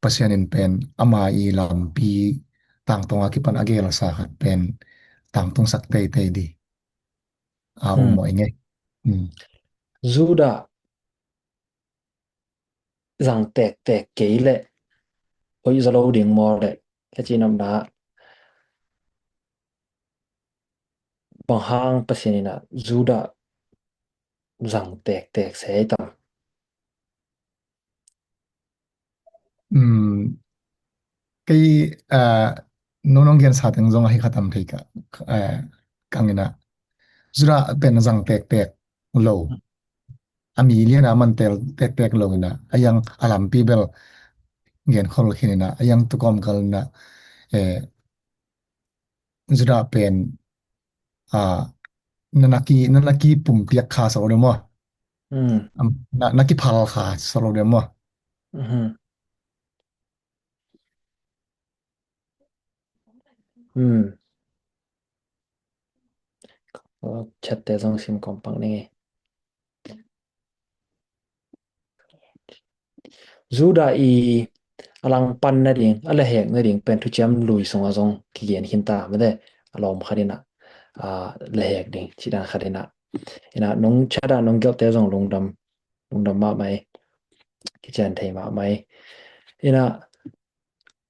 Pasian in pen ama i lampi tangtong a kipan a gelsa khat pen tangtungsak teitei di. A um Hmm. maw, enge? Hmm. Judah zang tektek kei leh hoih zaw lo ding maw leh, ka ci nopna, bang hang Pasian in ah Judah zang tektek se tam? Um, kei, ah, no nong gensa teng zong ahi kha tam thei ka, ah, kang in ah Judah pen zang tektek lo. A mi lian a man tel tektek lo in ah, a yang a lampi bel genkhol khin in ah, a yang tua kawmkal in ah, eh, Judah pen, ah, na, na ki, na, na kipumpiak kha sa lo deuh maw? Hmm. Am, na, na kiphal kha sa lo deuh maw? Mhm. Hmm. Chatte zong sim kawm pak ning e. Judah i a langpan nading, a lehhek nading pen Thuciam Lui sungah zong kigen khin ta mate, a lawm khat in ah, a, lehhek ding cih dan khat in ah. In ah nong chat ah nong gelhte zong lungdam, lungdam mahmah hi. Kician thei mahmah hi. In ah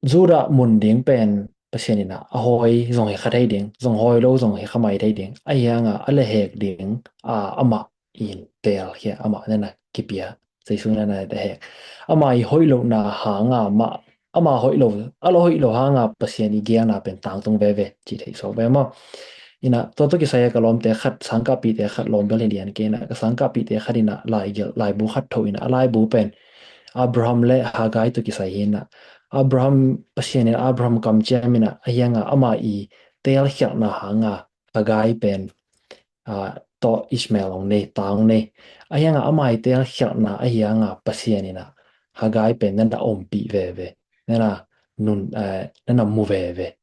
Judah mun ding pen Pasian in ah a hawi zong hi kha thei ding, zong hawi lo zong hi kha mai thei ding. Ahi hang a, a lehhek ding, a, amah in teel khia, amah na na kipia, Jesu na na lehhek. Ama i hoih lohna hang a mah, ama hoih lo, a lo hoih lo hang a Pasian i geelna pen tangtung veve, ci thei suak ve maw? In ah tua tawh kisai a ka lawmte khat, sangkahpihte khat lawm bel hi lian kei in ah, ka sangkahpihte khat in ah laigelh, laibu khat tho in ah, a laibu pen Abraham le Hagai tawh kisai hi in ah, Abraham, Pasian in Abraham kamciam in ah, ahi hang a ama i teelkhialhna hang a Hagai pen, a, tawh Ishmael hong nei, ta hong nei. Ahi hang a ama i teelkhialhna ahi hang a Pasian in ah Hagai pen na na ompih veve, na na nun, eh, na na mu veve.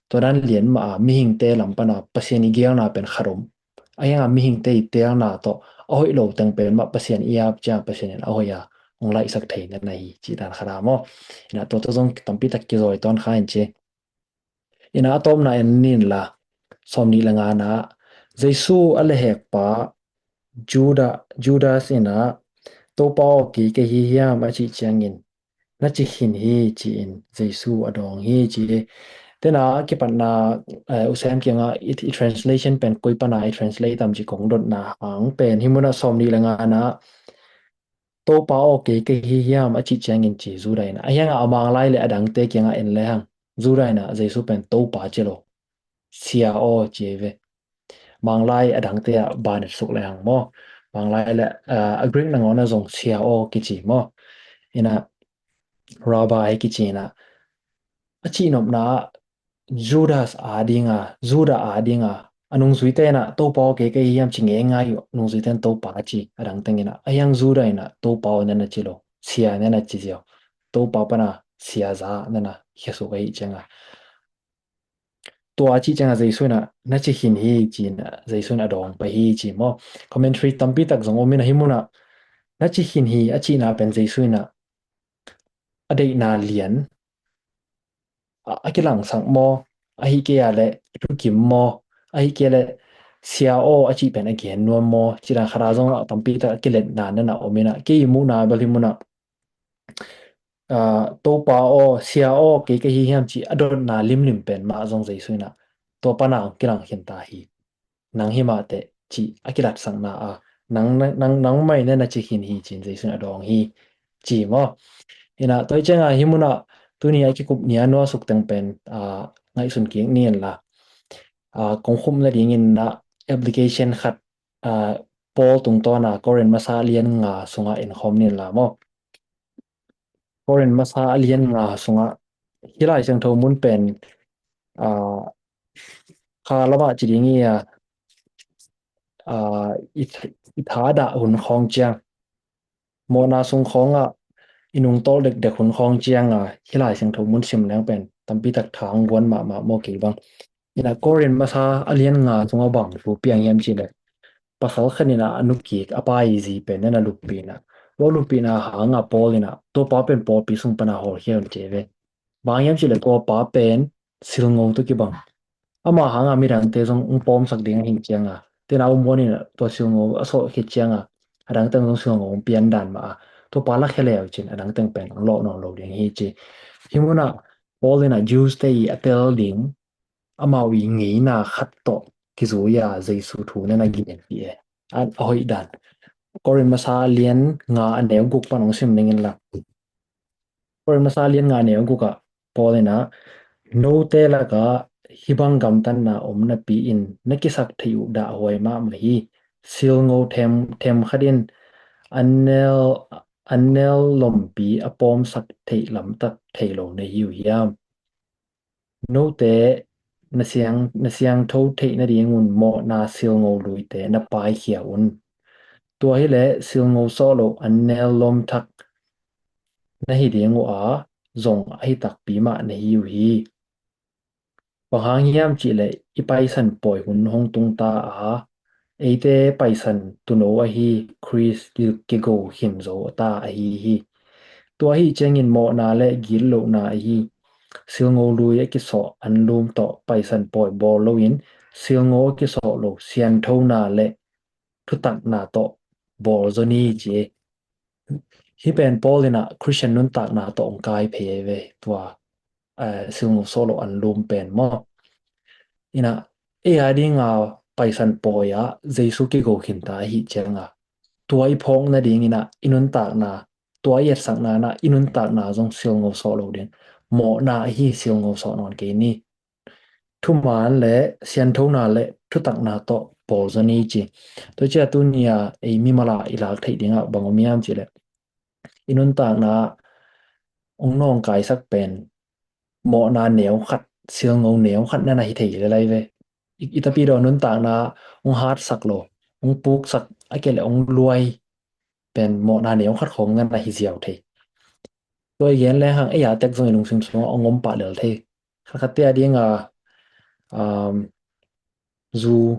Tua dan lian mah a mihingte lam pan a Pasian i geelna pen khat om. Ahi hang a mihingte i teelna tawh a hoih lo teng pen mah Pasian i ap ciang Pasian in a hoih a hong laihsak thei na na hi, cih dan khat a maw? In ah tua tawh zong tampi tak kizawi tawn kha in ci. In ah a tawpna en ni in la, sawmnih le ngana, Jesu a lehhekpa Judah, Judas in ah, "Topa aw, kei ka hi hiam?" a cih ciangin, "Na ci khin hi," ci-in Jesu a dawng hi, ci hi. Tena a kipatna, eh, U Sem kiangah i, i translation pen koi pana i translate tam ci kong dotna hang pen hih munah sawmnih le ngana, "Topa aw, kei ka hi hiam?" a cih ciangin ci Judah in ah. Ahi hang a a Manglai le a dangte kiangah en le hang, Judah in ah Jesu pen Topa ci lo, Sia aw ci hi ve. Manglai a dangte ah banet suk le hang maw? Manglai le, ah, a Greek nangawn ah zong Sia aw kici maw? In ah Rabbi kici in ah, a cihnopna ah Judas a dinga, Judah a dinga, a nungzuite in ah, "Topa aw, kei ka hi hiam?" ci ngeingai uh. Nungzuite in Topa a ci, a dang teng in ah. Ahi hang Judah in ah, "Topa aw," na na ci lo, "Sia," na na ci ziau. Topa pana Sia za na na khia suk ahih cianga, tua a cih cianga Jesu in ah, "Na ci khin hi," ci in ah, Jesu in a dawng pah hi ci maw? Commentary tampi tak zong om in ah, hih munah, "Na ci khin hi," a cihna pen Jesu in ah a deihna lian a, a kilangsak maw, ahi kei a le thukim maw, ahi kei a le Sia aw a cih pen a gen nuam maw, cih dan khat a zong ah tampi tak a kiletna na na om in ah, kei i muhna bel hih munah ah, Topa aw, Sia aw, kei ka hi hiam cih a dotna limlim pen mah zong Jesu in ah tua pan ah hong kilang khin ta hi. Nang hi mah teh cih a kilatsakna ah nang, nang, nang, nangmah in na ci khin hi ci-in Jesu in a dawng hi ci maw? In ah tua hi ciangin hih mun ah tuni a kikup ni a nuasuk teng pen, ah, ngaihsun kik ni in la. Ah, kong khum nadingin ah application khat, ah, Paul tungtawn ah Korin masa a lian nga sungah en khawm ni in la maw? Korin masa a lian nga sungah hih Lai Siangtho mun pen, ah, kha lamah ci ding hi a, ah, i, i thadah hun khawng ciang, mawhna sung khawngah i nungtawl dekdek hun khawng ciang a hih Lai Siangtho mun sim leng pen tampi tak tha hong guan mahmah maw kei bang. In ah Korin masa a lian nga sungah bang thu piang hiam cih leh, pasal khat in ah a nu kik a pa' zi pen na na luppih in ah, tua luppihna hangah Paul in ah tua pa pen pawlpi sung pan ah hawlkhia un ci ve. Bang hiam cih leh tua pa pen silngo tawh kibang. Ama hangah midangte zong hong pawmsak ding ahih ciangin, tena um muan in ah tua silngo a sawh khit ciangin a dang teng zong silngo hong pian dan mah a, tua pa lakhia le uh cin a dang teng pen hong lawh nawn lo ding hi ci. Hih mun ah Paul in ah Jews te i a tel ding, amau i ngeina khat tawh kizui a Jesu thu na na gen pih e. A, a hoih dan. Korin masa a lian nga a neu guk pan hong sim ning in la. Korin masa a lian nga a neu guk ah Paul in ah, note lakah hih bang gamtatna om napi-in na kisak theih uh dahhuai mahmah hi. Silngo them, them khat in an nel, an nel lompi a pawmsak theih lamtak thei lo na hi uh hiam? Note na siang, na siangtho theih nadingun mawhna silngo luite na paikhia un. Tua hileh silngo sawh lo an nel lom thak na hi ding uh a, zong ahi takpi mah na hi uh hi. Bang hang hiam cih leh i Paisan pawi hun hong tung ta a, eite Paisan tuuno ahi Khrist kigo khin zo ta ahi hi. Tua ahih ciangin mawhna le gitlohna ahi silngo lui a kisawh anlum tawh Paisan pawi bawl loin, silngo a kisawh lo sianthona le thutakna tawh bawl zaw ni ci. Hih pen Paul in ah Khristian nuntakna tawh hong kai phei ve tua, eh, silngo sawh lo anlum pen maw? In ah ei a dinga Paisan pawi ah Jesu kigo khin ta ahih ciangin, tua i phawk nadingin ah i nuntakna, tua i etsakna in ah i nuntakna zong silngo sawh lo ding. Mawhna ahi silngo sawh nawn kei ni. Thuman le sianthona le thutakna tawh bawl zaw ni ci. Tua ciang tuni a ei mimal a i lak theih dingah bang om hiam cih leh, i nuntakna hong nawngkaisak pen mawhna neu khat, silngo neu khat na na hi thei lel lai ve. I, i tapidaw nuntakna hong hatsak lo, hong puksak, a kei leh hong luai pen mawhna neu khat khawng na na hi ziau thei. Tua i gen leng hang ei a tek zong i lungsim sungah hong om pah lel thei. Khatkhatte a dinga, um, zu,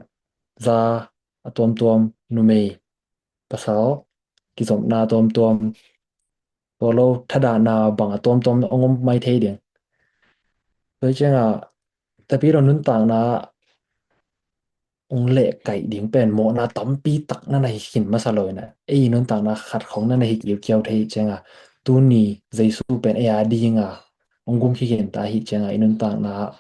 za a tuamtuam, numei, pasal, kizopna a tuamtuam, tua lo thadahna bang a tuamtuam hong om mai thei ding. Tua hi ciangin tapidaw nuntakna hong lehkaih ding pen mawhna tampi tak na na hi khin masa lo in ah, ei nuntakna khat khawng na na hi kiukiau thei ciangin, tuni Jesu pen ei a dinga hong gum khin ta ahih ciangin, i nuntakna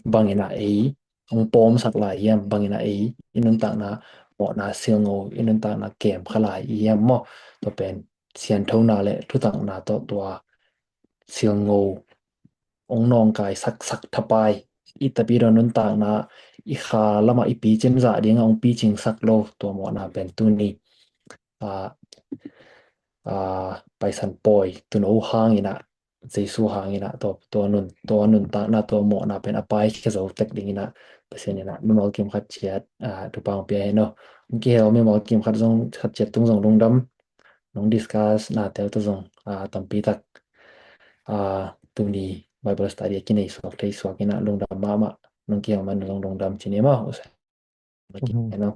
bangin ah ei hong pawmsak lai hiam, bangin ah ei i nuntakna mawhna silngo, i nuntakna kemkha lai hiam maw? Tua pen sianthona le thutakna tawh tua silngo hong nawngkaisak, sak thapai, i tapidaw nuntakna i kha lamah i picin zah dingah hong picingsak lo tua mawhna pen tuni, ah, ah, Paisan pawi tuuno hangin ah, Jesu hangin ah tua, tua nun, tua nuntakna, tua mawhna pen a paikhia zo tek dingin ah Pasian in ah mimal kim khat ciat, ah, thupha hong pia hen aw. Hong kihel mimal kim khat zong, khat ciat tung zong lungdam. Nong discuss nate uh tawh zong, ah, tampi tak, ah, tuni Bible study a kinei suak thei suak in ah lungdam mahmah. Nong kihel man zong lungdam ci ni maw. Mhm.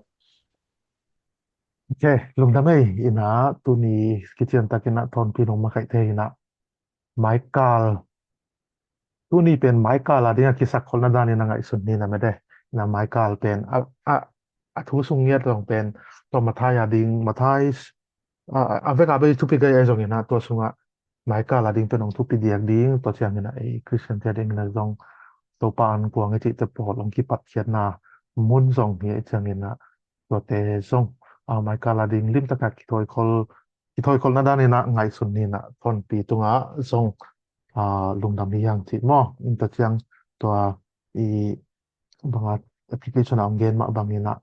Ok, lungdam ei. In ah tuni kician takin ah thawnpi nong makaihte in ah Michael. Tuni pen Michael a dingah kisakkholna danin a ngaihsun ni na mede. Na Michael pen a, a, a thu sung ngiat zong pen tua Mathai a ding, Mathai a, a vek a bei thupi gai a zong in ah tua sungah Michael a ding pen hong thupi diak ding, tua ciangin ah ei Christian te a dingin ah zong Topa an kuang i cihte pawl hong kipatkhiatna mun zong hi a, ciangin ah tuate zong, ah, Michael a ding limtakin kithawikhol, kithawikhol na danin ah ngaihsun ni in ah Thawnpi tungah zong, ah, lungdam hi hang cih maw. Tua ciang tua i banga application a hong gen mah bangin ah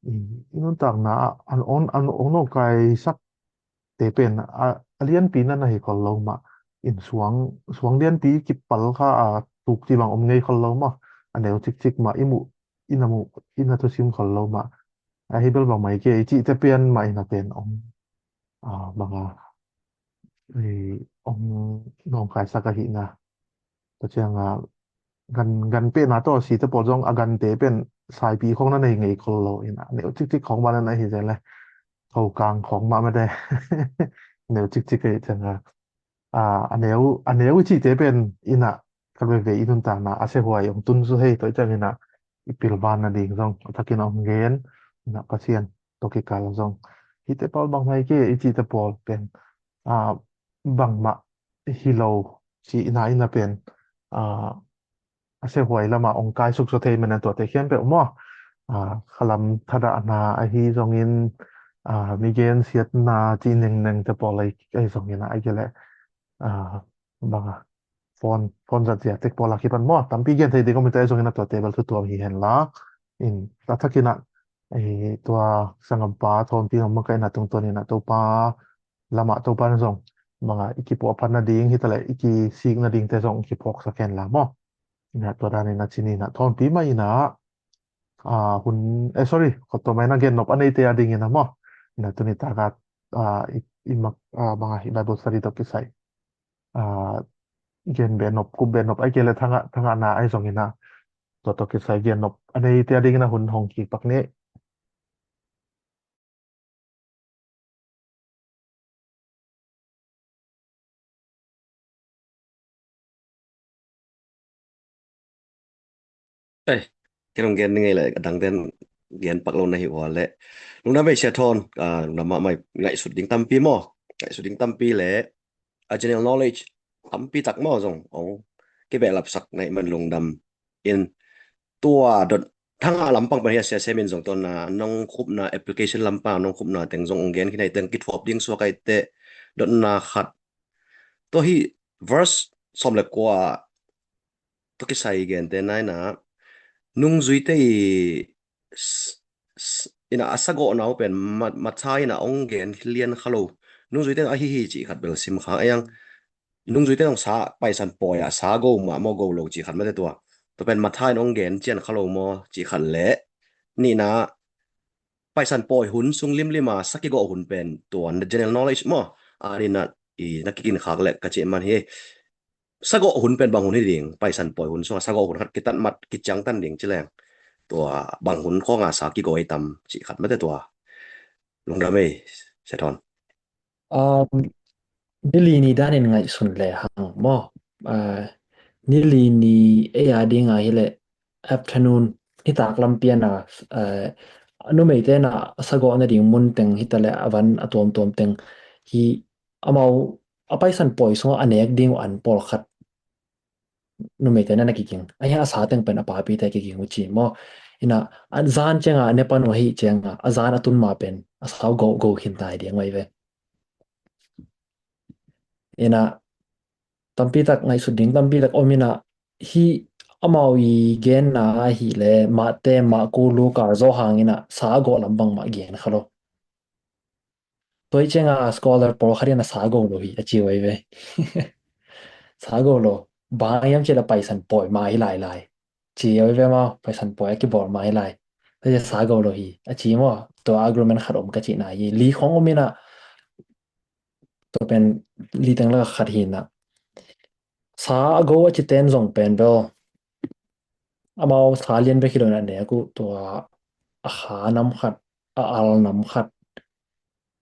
i, i nuntakna ah an on, an on, hong kaisak te pen a, a lianpi na na hi khol lo mah in, suang, suang lianpi kipal kha a tuk ci bang om ngei khol lo mah, a neu cikcik mah i muh, i na muh, i na thusim khol lo mah. Ahi bel bang mai ke i cihte pian mah in a pen om, ah, banga i ong nawngkaisak ahihna. Tua cianga gan, gan pehna tawh site pawl zong a gante pen saipi khong na nei ngei khol lo in a, neu cikcik khong mah na na hi zel le, thokang khong mah mate neu cikcik ahih cianga, a, a neu, a neu i cihte pen in a khat veve i nuntakna a sehuai ong tun su hei, tua ciang in a i pilvan nading zong a thakin ong gen in a, Pasian tawh kikal zong hite pawl bang mai ke i cihte pawl pen, a, bangmah hi lo cihna in a pen, a, a sehuai lamah ong kaisuk zaw thei man a, tuate khempeuh maw. A, khalam thadahna ahi zongin, a, mi gensiatna cih nengneng te pawl ahi, ahi zongin a, ahi kei leh, a, banga phone, phone zat zia tek pawl a kipan maw, tampi gen thei ding om hi ta, ahi zongin a tuate bel thu tuam hi hen la. In, a thakin a, eh, tua sanggampa Thawnpi ong makaihna tungtawn in a Topa lamah Topa in zong banga i kipuahphat nading hi ta leh i kisik nadingte zong i kiphawksak hen la maw. In a tua danin a ci ni in a, Thawnpi mah in a, a, hun, eh, sorry, khuatua mah in a gen nop a neite a dingin a maw. In a tuni tak a, a, i, i mak, a, banga i Bible study tawh kisai, a, gen beh nop, kup beh nop ahi kei leh thangah, thangahna ahi zongin a, tua tawh kisai gen nop a neite a dingin a hun hong kik pak ni. Ei, kei nong gen ni ngei leh a dangten gen pak lo na hi ua leh. Lungdam ei Sia Thawn, a, lungdam mahmah ei, ngaihsut ding tampi maw. Ngaihsut ding tampi leh a general knowledge tampi tak maw zong ong kibehlapsak na hih man lungdam. In tua dot thangah lampang pen hi a, Sia Sem in zong tua na nong khupna application lampang nong khupna teng zong ong gen khin a, teng kithuap ding suak a, i te dotna khat. Tua hi verse sawm le kua tawh kisai gente nai in a, nungzuite i s-, s-, in a, a sagawhna uh pen ma-, Matthai in a ong gen lian kha lo. Nungzuite in a ahi hi cih khat bel sim kha eng. Nungzuite in ong sa paisan pawi a sa go mah maw, go lo cih khat mate tua. Tua pen Matthai in ong gen cian kha lo maw cih khat leh, nihna paisan pawi hun sung limlim a sa kigawh hun pen tua general knowledge maw. A, nihna i na kikin khak leh ka cih man hi. Sagawh hun pen bang hun hi ding, paisan pawi hun sungah sagawh hun khat kitat mat kiciangtan ding ci leng, tua bang hun khawng a sa kigawi tam cih khat mate tua. Lungdam ei, Sia Thawn. Um, ni li ni danin ngaihsun le hang maw. Uh, ni li ni ei a ding a hi leh afternoon, nitak lam pian a, uh, numeite in a sagawh nading mun teng hi ta leh a van a tuamtuam teng hi, amau a paisan pawi sungah a nek ding uh an pawlkhat numeite na na kikin. Ahi a sa teng pen a papite kikin uh ci maw. In a, a zan ciang a ne pan uh ahi ciang a, a zan a tun ma pen a sau go, go khin ta hi ding uh ahi ve. In a, tampi tak ngaihsut ding tampi tak om in a, hi amau i genna ahih leh Matthai, Marka, Luka, Johan in a sa gawh lam bangmah gen kha lo. Tua hi ciang a scholar pawlkhat in a sa go lo hi a ci uh ahi ve. Sa go lo. Bang hiam cih leh paisan pawi mah hi lailai. Ci uh ahi ve maw, paisan pawi a kibawl mah hi lai. Tua hi ciang sa go lo hi a ci maw. Tua argument khat om ka cihna hi. Li khawng om in a, tua pen li teng lak a khat hi in a. Sa a go a ci ten zong pen bel, amau sa lian bek hi lo in a nek uh, tua a kha nam khat, a al nam khat.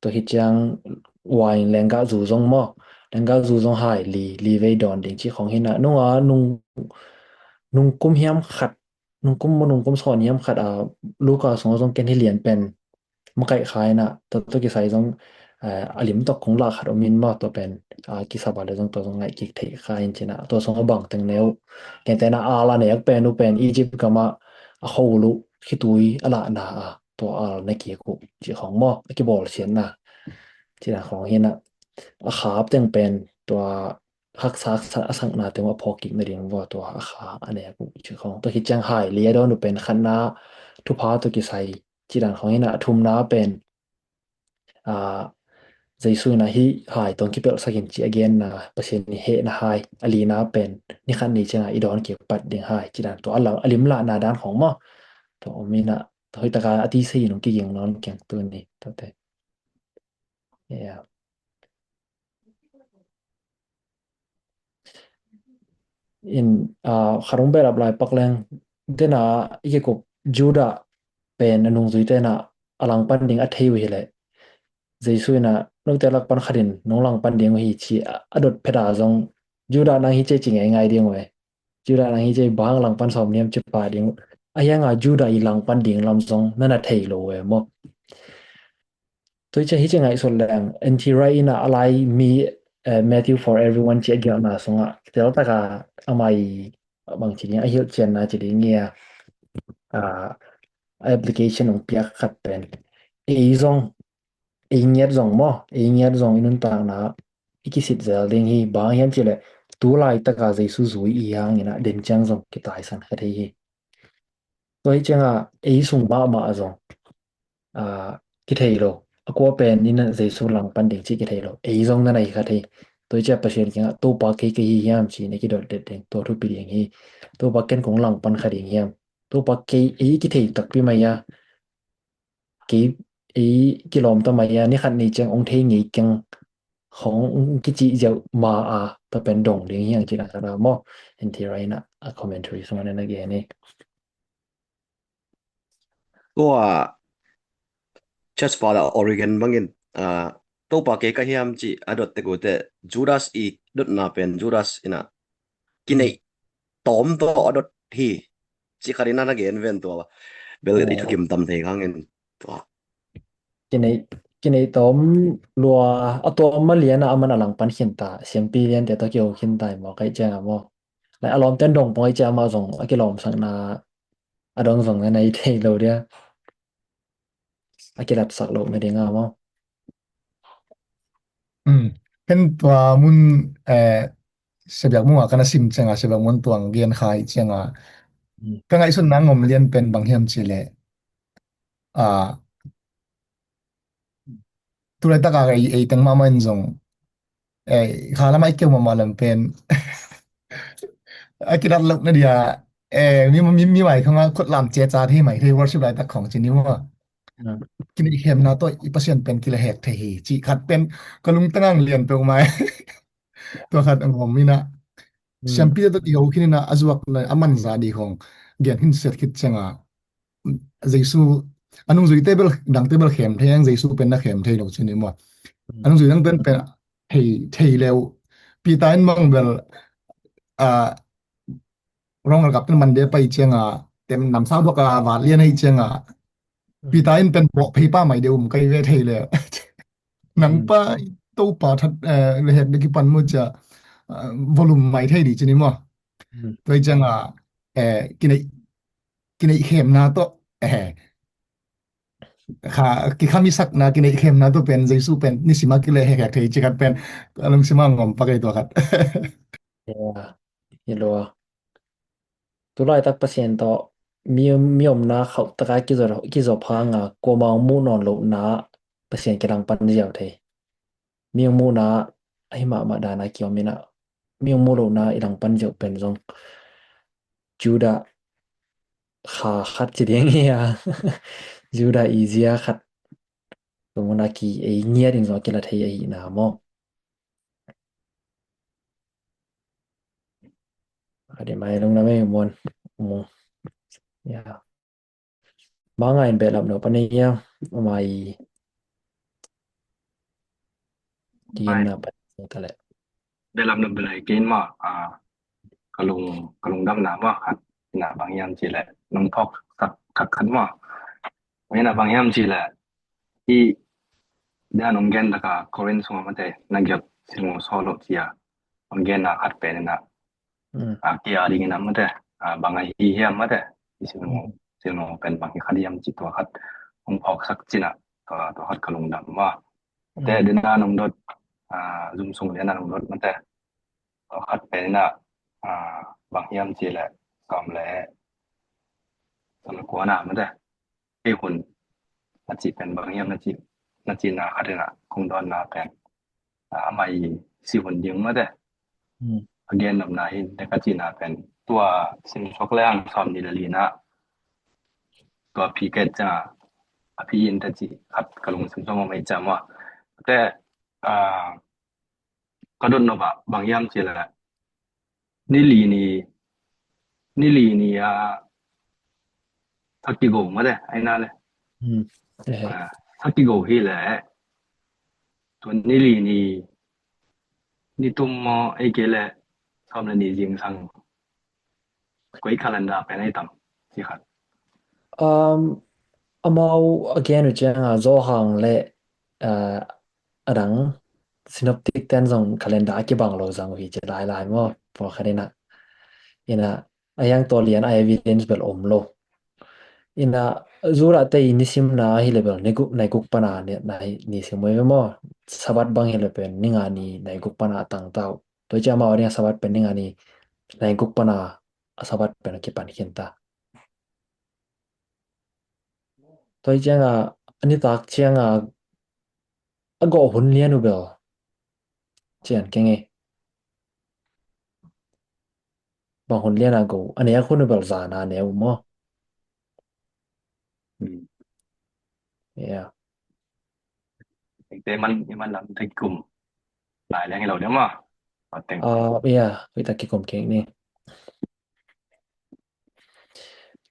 Tua hi ciang wine lenggahzu zong maw, lenggahzu zong hai li, li vei dawn ding ci khong hi in a. Nung a, nung, nung kum hiam khat, nung kum maw, nung kum sawn hiam khat a, Luka sungah zong ken hi lian pen makaih kha in a, tua, tua kisai zong eh, a lim tawh kong lak khat om in maw, tua pen, ah, kisap a le zong tua zong ngaih kik theih kha in ci-in ah, tua sung a bang teng ne uh. Gentehna a la nek pen uh pen Egypt gam ah a khua uh khitui a lahna a tua a la na kik uh cih khawng maw, a kibawlsiatna. Ci-in ah khawng hi-in ah a khap teng pen tua haksa, haksa a sakna teng uh a phawk kik nading uh a tua a kha a nek uh cih khawng. Tua khit ciang hai li a dawn uh pen khatna thupha tawh kisai. Ci-in ah khawng hi-in ah a thumna pen, ah, Jesu in ah hih hai tawh kipelhsak in ci a genna, Pasian i hehna hai. A lina pen ni khat ni ciang ah i dawn kik pat ding hai. Ci-in ah tua a la, a lim lahna dan khawng maw. Tua om in ah, tua hoih tak a a tisa in hong kiging nawn keng tuni. Tuate. Yeah. In, ah, khat hong behlap lai pak leng, dena i kikup Judah pen a nungzuite in ah a langpan ding a thei uh hi leh, Jesu in ah note lak pan khat in nong langpan ding uh hi ci a, a dot phet a zong, Judah nang hi ci ci ngeingai ding uh e. Judah nang hi ci, bang langpan sawm ni hiam ci pah ding uh. A hiang a Judah i langpan ding lam zong na na thei lo uh e maw. Tua hi ci, hi ci ngaihsut leng, N T Wright in ah a lai mi, eh, Matthew for Everyone ci a gelhna sung ah tel tak a amah i bang ci ding, a hilhcianna ci ding hi a, ah, a application hong piak khat pen, ei zong, ei ngiat zong maw, ei ngiat zong i nuntakna i kisit zel ding hi. Bang hiam ci leh, tu laitak a Jesu zui i hih hang in ah den ciang zong kitaisan kha thei hi. Tua hi ciang a ei sung mahmah a zong, ah, kithei lo. A kua pen in ah Jesu langpan ding cih kithei lo. Ei zong na na hi kha thei. Tua hi ciang Pasian kiang ah, Topa, kei ka hi hiam ci-in i kidot det ding, tua thupi ding hi. Topa, ken kong langpan kha ding hiam. Topa, kei, ei kithei takpi mai a, kei, ei kilawm ta mai a, ni khat ni ciang hong thei ngei keng khawng hong kici ziau ma a, tua pen dong ding hi hang ci-in ah khat a maw. N T Wright in ah a commentary sung ah na na gen hi. Tua Church Father Origen bangin, ah, Topa, kei ka hi hiam ci a dot tek uh teh, Judas i dotna pen Judas in ah kineih tawm tawh a dot hi ci khat in ah na gen ven tua. Bel i thukim tam thei hangin tua. Kineih, kineih tawm lua, a tawm ma lian a, aman a langpan khin ta, siampi liante tawh kiho khin ta hi maw, ka hih ciang a maw. Lai a lawmte'n dong pong ahih ciang amah zong a kilawmsakna a dong zong na nei thei lo dia. A kilatsak loh nading a maw. Ken tua mun, eh, Sia Biak Mung a ka na sim ciang a, Sia Biak Mung tuang gen kha ahih ciang a, ka ngaihsutna ngom lian pen bang hiam cih leh, ah, tu laitak a ei, ei teng mahmah in zong, eh, kha lam ah i keu mahmah lam pen a kilat loh na dia, eh, mi, mi, mi mai khong a khut lam cia ca thei mai thei, worship laitak khong ci ni maw. Kineihkhemna tawh i Pasian pen kilehhek thei hi cih khat pen ka lungtang ah lian peuhmah. Tua khat a ngawm in ah, siampite tawh kiho khin in ah, a zuakna a manzah ding khong gen khin set khit ciang a, Jesu, a nungzuite bel, dangte bel khem thei hang, Jesu pen na khem thei lo ci ni maw. A nungzui dangte pen thei, thei le uh. Peter in bang bel, ah, rong a kap ten man de pai ciang a, tem namsau bawk a vat lian ahih ciang a, Peter in pen bawh phei pah mai de um kai ve thei le. Nang pa Topa that, eh, lehhek de kipan maw cia, eh, volume mai thei di ci ni maw. Tua hi ciang a, eh, kineih, kineihkhemna tawh, eh, kha, kikhamisakna, kineihkhemna tawh pen Jesu pen nisim a kilehhek thei ci khat pen a lungsim a ngawm pak ei tua khat. Hi lua. Tu laitak Pasian tawh mi, mi omna khauh taka kizaw, kizaw phang a, kuamah hong muh nawn lohna Pasian kilangpan ziau thei. Mi hong muhna ahi mahmah dan a kiom in ah, mi hong muh lohna i langpan ziau pen zong Judah kha khat ci ding hi a. Judah i zia khat. Tua mun a ki ei ngiat in zong a kila thei ahihna maw. A dih mai lung na mei muan mu. Ya. Manga in behlap no pane ya. Mai. Mai. Tina pa ta le. Behlap no belai kein ma, ah, ka lung, ka lungdamna ma khat. Ina bang hiam ci le. Nong thawk khat, khat, khat ma. Ina bang hiam ci le. I dia nong gen taka Korin sunga mate, na giak silngo sawh loh cia. Nong gen na khat pen ina. Mm. A kia ding ina mate. A bang a hi hiam mate. I silngo, mm, silngo pen bang hi khat hiam ci tua khat. Hong phawksak cina. Tua, tua khat ka lungdam ma. Te, mm, dina nong dot, a, zum sung dina nong dot mate. Tua khat pen ina, a, bang hiam ci le, sawm le, sawm le kua na mate. Hei hun, a ci pen bang hiam na ci, na ci na khat ina, kong dawn na pen. A, amah i si hun ding mate. Hmm. A gen nopna hi, te ka ci na pen. Tua sim suak le ang sawm ni le li na. Tua phi ket ca, a phi in te ci, khat ka lung sim suak ma mai ca ma. Te, a, ka dot nop a, bang hiam ci le. Ni li ni, ni li ni a, sa kigo mate, ai na le. Hmm. Eh. A, sa kigo hi le. Tua ni li ni, ni tum maw, ei ke le, sawm le ni zingsang. Koi calendar pen ai tam, ci khat. Um, amau again, u ciang a, Zohang le, uh, adang synoptic ten zong calendar a kibang lo zang uh hi ci lai lai maw, pawlkhat ina. Ina, a hiang tua lian a evidence bel om lo. Ina, Zura te i nisim na hi le bel, ni guk, nai guk pana ni, nai nisim uh hi ve maw. Sabat bang hi le pen, ni nga ni, nai guk pana a tang tau. Tua i ciang amau a ding a Sabat pen, ni nga ni, nai guk pana a Sabat pen a kipan khin ta. Tua i ciang a, a nitak ciang a, a gawh hun lian uh bel. Cian keng e. Bang hun lian a gawh. A nek hun uh bel zan a nek uh maw. Hmm. Yeah. Te man, man lam te kum. Lai leng lo dia maw. Pateng. Ah, yeah, kita kikum keng ni.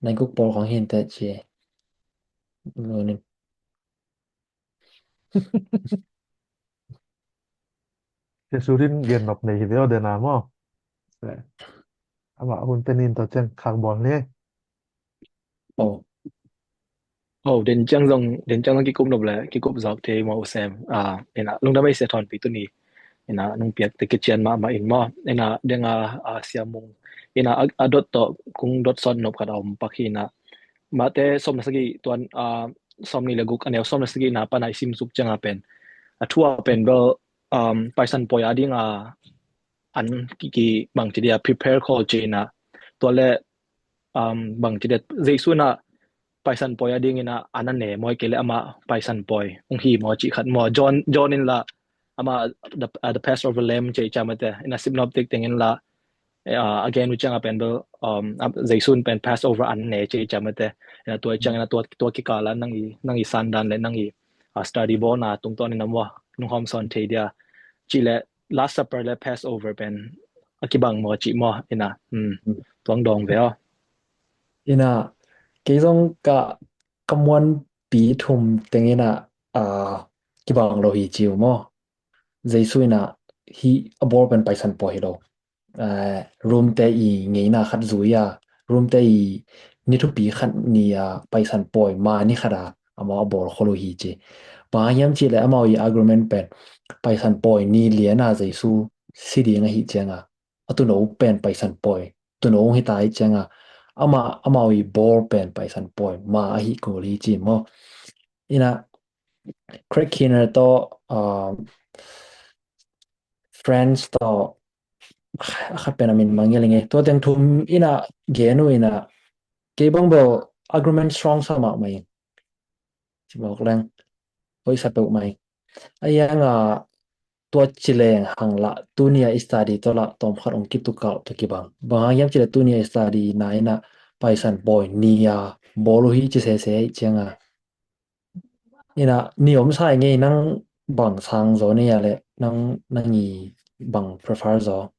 Nai guk pawl khong hin te ci. Lo ni. Jesu din gen nop nei hi ve aw dena maw. Ama hun te nin to ciang khak bawl ni. Oh. Oh, den ciang zong, den ciang zong kikup nop le, kikup zawk thei maw u sem. Ah, ina, lungdam ei sia thawn pi tu ni. Ina, nung piak te kician mahmah in maw. Ina, denga, ah, sia mung. Ina, a, a dot to, kung dot sawt nop khat a om pak hi ina. Mate sawm le sagih tuan, ah, sawm ni le guk a neu sawm le sagih na pana i sim suk ciang a pen. A thu a pen bel, um, paisan pawi a ding a an ki, ki bang ci dia prepare khol ci ina. Tua le, um, bang ci dia Jesu na paisan pawi a ding ina an a ne maw i ke le ama paisan pawi. Ung hi maw ci khat maw. John, John in la ama the, uh, the Passover lamb ci i ca mate. Ina synoptic teng in la, uh, again, u ciang a pen bel, um, a, Jesu in pen Passover an ne ci i ca mate. Ina tua i ciang ina tua, tua kikal a nang i, nang i sandan le nang i, uh, study bawl na tungtawn ina maw, nung hawm sawn thei dia. Ci le Last Supper le Passover pen a kibang maw ci maw ina, hmm, tuang dawng ve aw. Ina, kei zong ka, ka muan pi thum teng ina, ah, kibang lo hi ci uh maw. Jesu ina hi a bawl pen paisan pawi hi lo. Eh, Rom te i ngeina khat zui a, Rom te i ni thupi khat ni a paisan pawi ma ni khat a, amau a bawl khol uh hi ci. Bang hiam ci le amau i argument pen paisan pawi ni lian a Jesu si ding ahi ciang a. A tuuno pen paisan pawi. Tuuno hi ta ahi ciang a. Ama, amau i bawl pen paisan pawi ma ahi kul hi ci maw. Ina Craig Keener to, um, French to, a khat pen a min mangngilh ing e. Tua teng thum ina gen uh ina, kei bang bel argument strong sa mahmah ing. Ci bawk leng. Hoih sa peuhmah ing. A hiang a tua ci leng hang la, tuni a i study tawh la tawm khat hong kituk kal tua kibang. Bang hang hiam ci le tuni a i study na ina paisan pawi ni a bawl uh hi ci sese ahi ciang a. Ina, ni om sa i ngei nang bang sang zaw ni a le nang, nang i bang prefer zaw.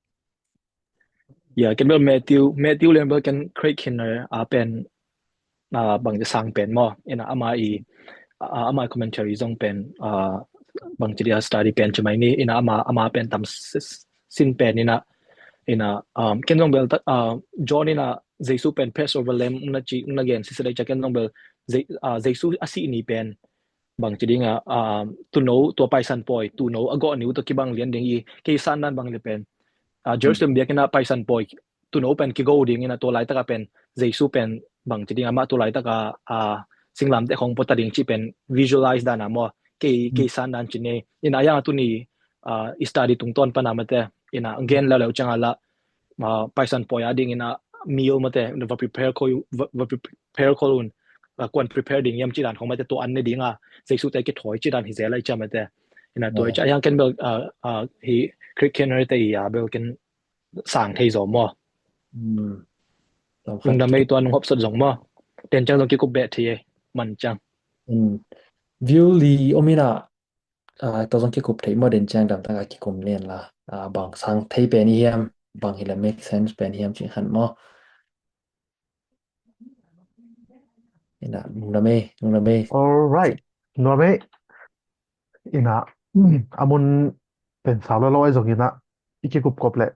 Ya, ken bel Matthew, Matthew lian bel ken Craig Keener a pen, ah, bang ci sang pen maw. Ina ama i, ah, ama i commentary zong pen, ah, bang ci dia study pen ci mai ni, ina ama, ama pen tam s-, s-, sin pen ina, ina, um, ken zong bel ta, ah, John ina Jesu pen Passover lamb na ci, na gen sisi dai ca ken zong bel Je-, ah, Jesu a si ni pen, bangci ding a, a, tuuno, tua Paisan pawi tuuno a gawh ni uh tawh kibang lian ding hi. Kei san dan bang le pen, a, Jerusalem biakinn ah Paisan pawi tuuno pen kigo ding in a, tua laitaka pen Jesu pen bangci ding a, amah tua laitaka, a, singlamteh khawng pua ta ding cih pen visualize dan a maw, kei, kei san dan ci ni. In a, a hiang a tuni, a, i study tungtawn pan a mate, in a, gen leuleu ciang a lah, a, Paisan pawi a ding in a meal mate, va prepare khol, va, va prepare khol un, a, kuan prepare ding hiam cih dan khawng mate, tua an ne ding a Jesu te kithawi cih dan hi zel a, i ci a mate. In a, tua hi ciang a hiang ken bel, a, a, hi Christian te i a bel ken sang thei zaw maw. Lungdam ei, tua nung hopsot zong maw. Den ciang zong kikup beh thei ei, man ciang. View li om in a, a, tua zong kikup thei maw, den ciang damtak a kikum nen la. A, bang sang thei pen i hiam, bang hi la make sense pen i hiam cih khan maw. In a, lungdam ei, lungdam ei. Alright. Nuam ei. In a, a mun pen sau lo lo ei zong in a, i kikup kop le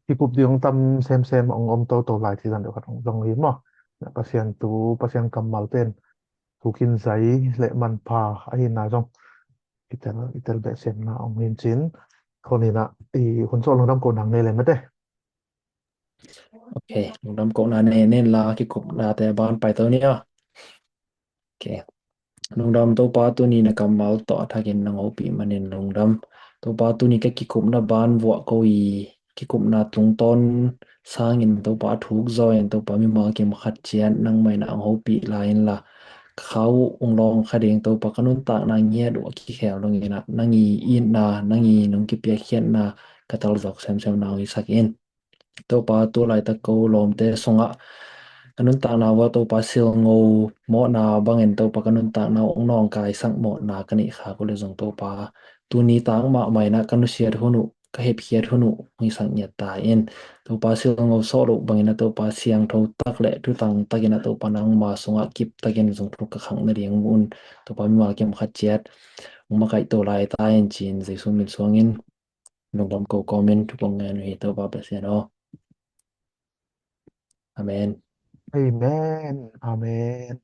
kikup ding hong tam semsem, hong om toto lai ci dan deuh khat hong zong hi maw. Na Pasian thu, Pasian kammal pen thu kin zai le manpha ahi na zong i tel, i tel beh semna hong hin cin. Khon in a, i hun sawh lungdam ko nang nei le mate. Ok, lungdam kohna nei nen la, kikupnate ban paito ni a. Ok. Lungdam Topa, tuni na kammal tawh a thakin nang hopih manin lungdam. Topa, tuni ka kikupna ban vuah ko i, kikupna tungtawn sangin Topa a thuk zaw in Topa mimal kim khat ciat nangmah in a hong hopih lai in la, ka kha uh hong lawng kha ding Topa, ka nuntakna ngiat uh a kikhel dongin a, nang i itna, nang i nung kipiakkhiatna ka talzawk semsem na hong hisak in. Topa, tu laitak ko lawmte sungah ka nuntakna uh a Topa silngo mawhna bangin Topa ka nuntakna uh hong nawngkaisak mawhna ka neih khak uh le zong Topa, tuni tang mahmah in a ka nusiat hun uh, ka hepkhiat hun uh hong hisak ngiat ta in. Topa, silngo sawh loh bangin a Topa siangtho tak le thutang takin a Topa nangma sungah kip takin zong thuk ka khak nading un Topa mimal kim khat ciat hong makaihto lai ta in ci-in Jesu min suangin lungdam ko kawmin thu kong ngen uh hi Topa Pasian aw. Amen. Amen. Amen.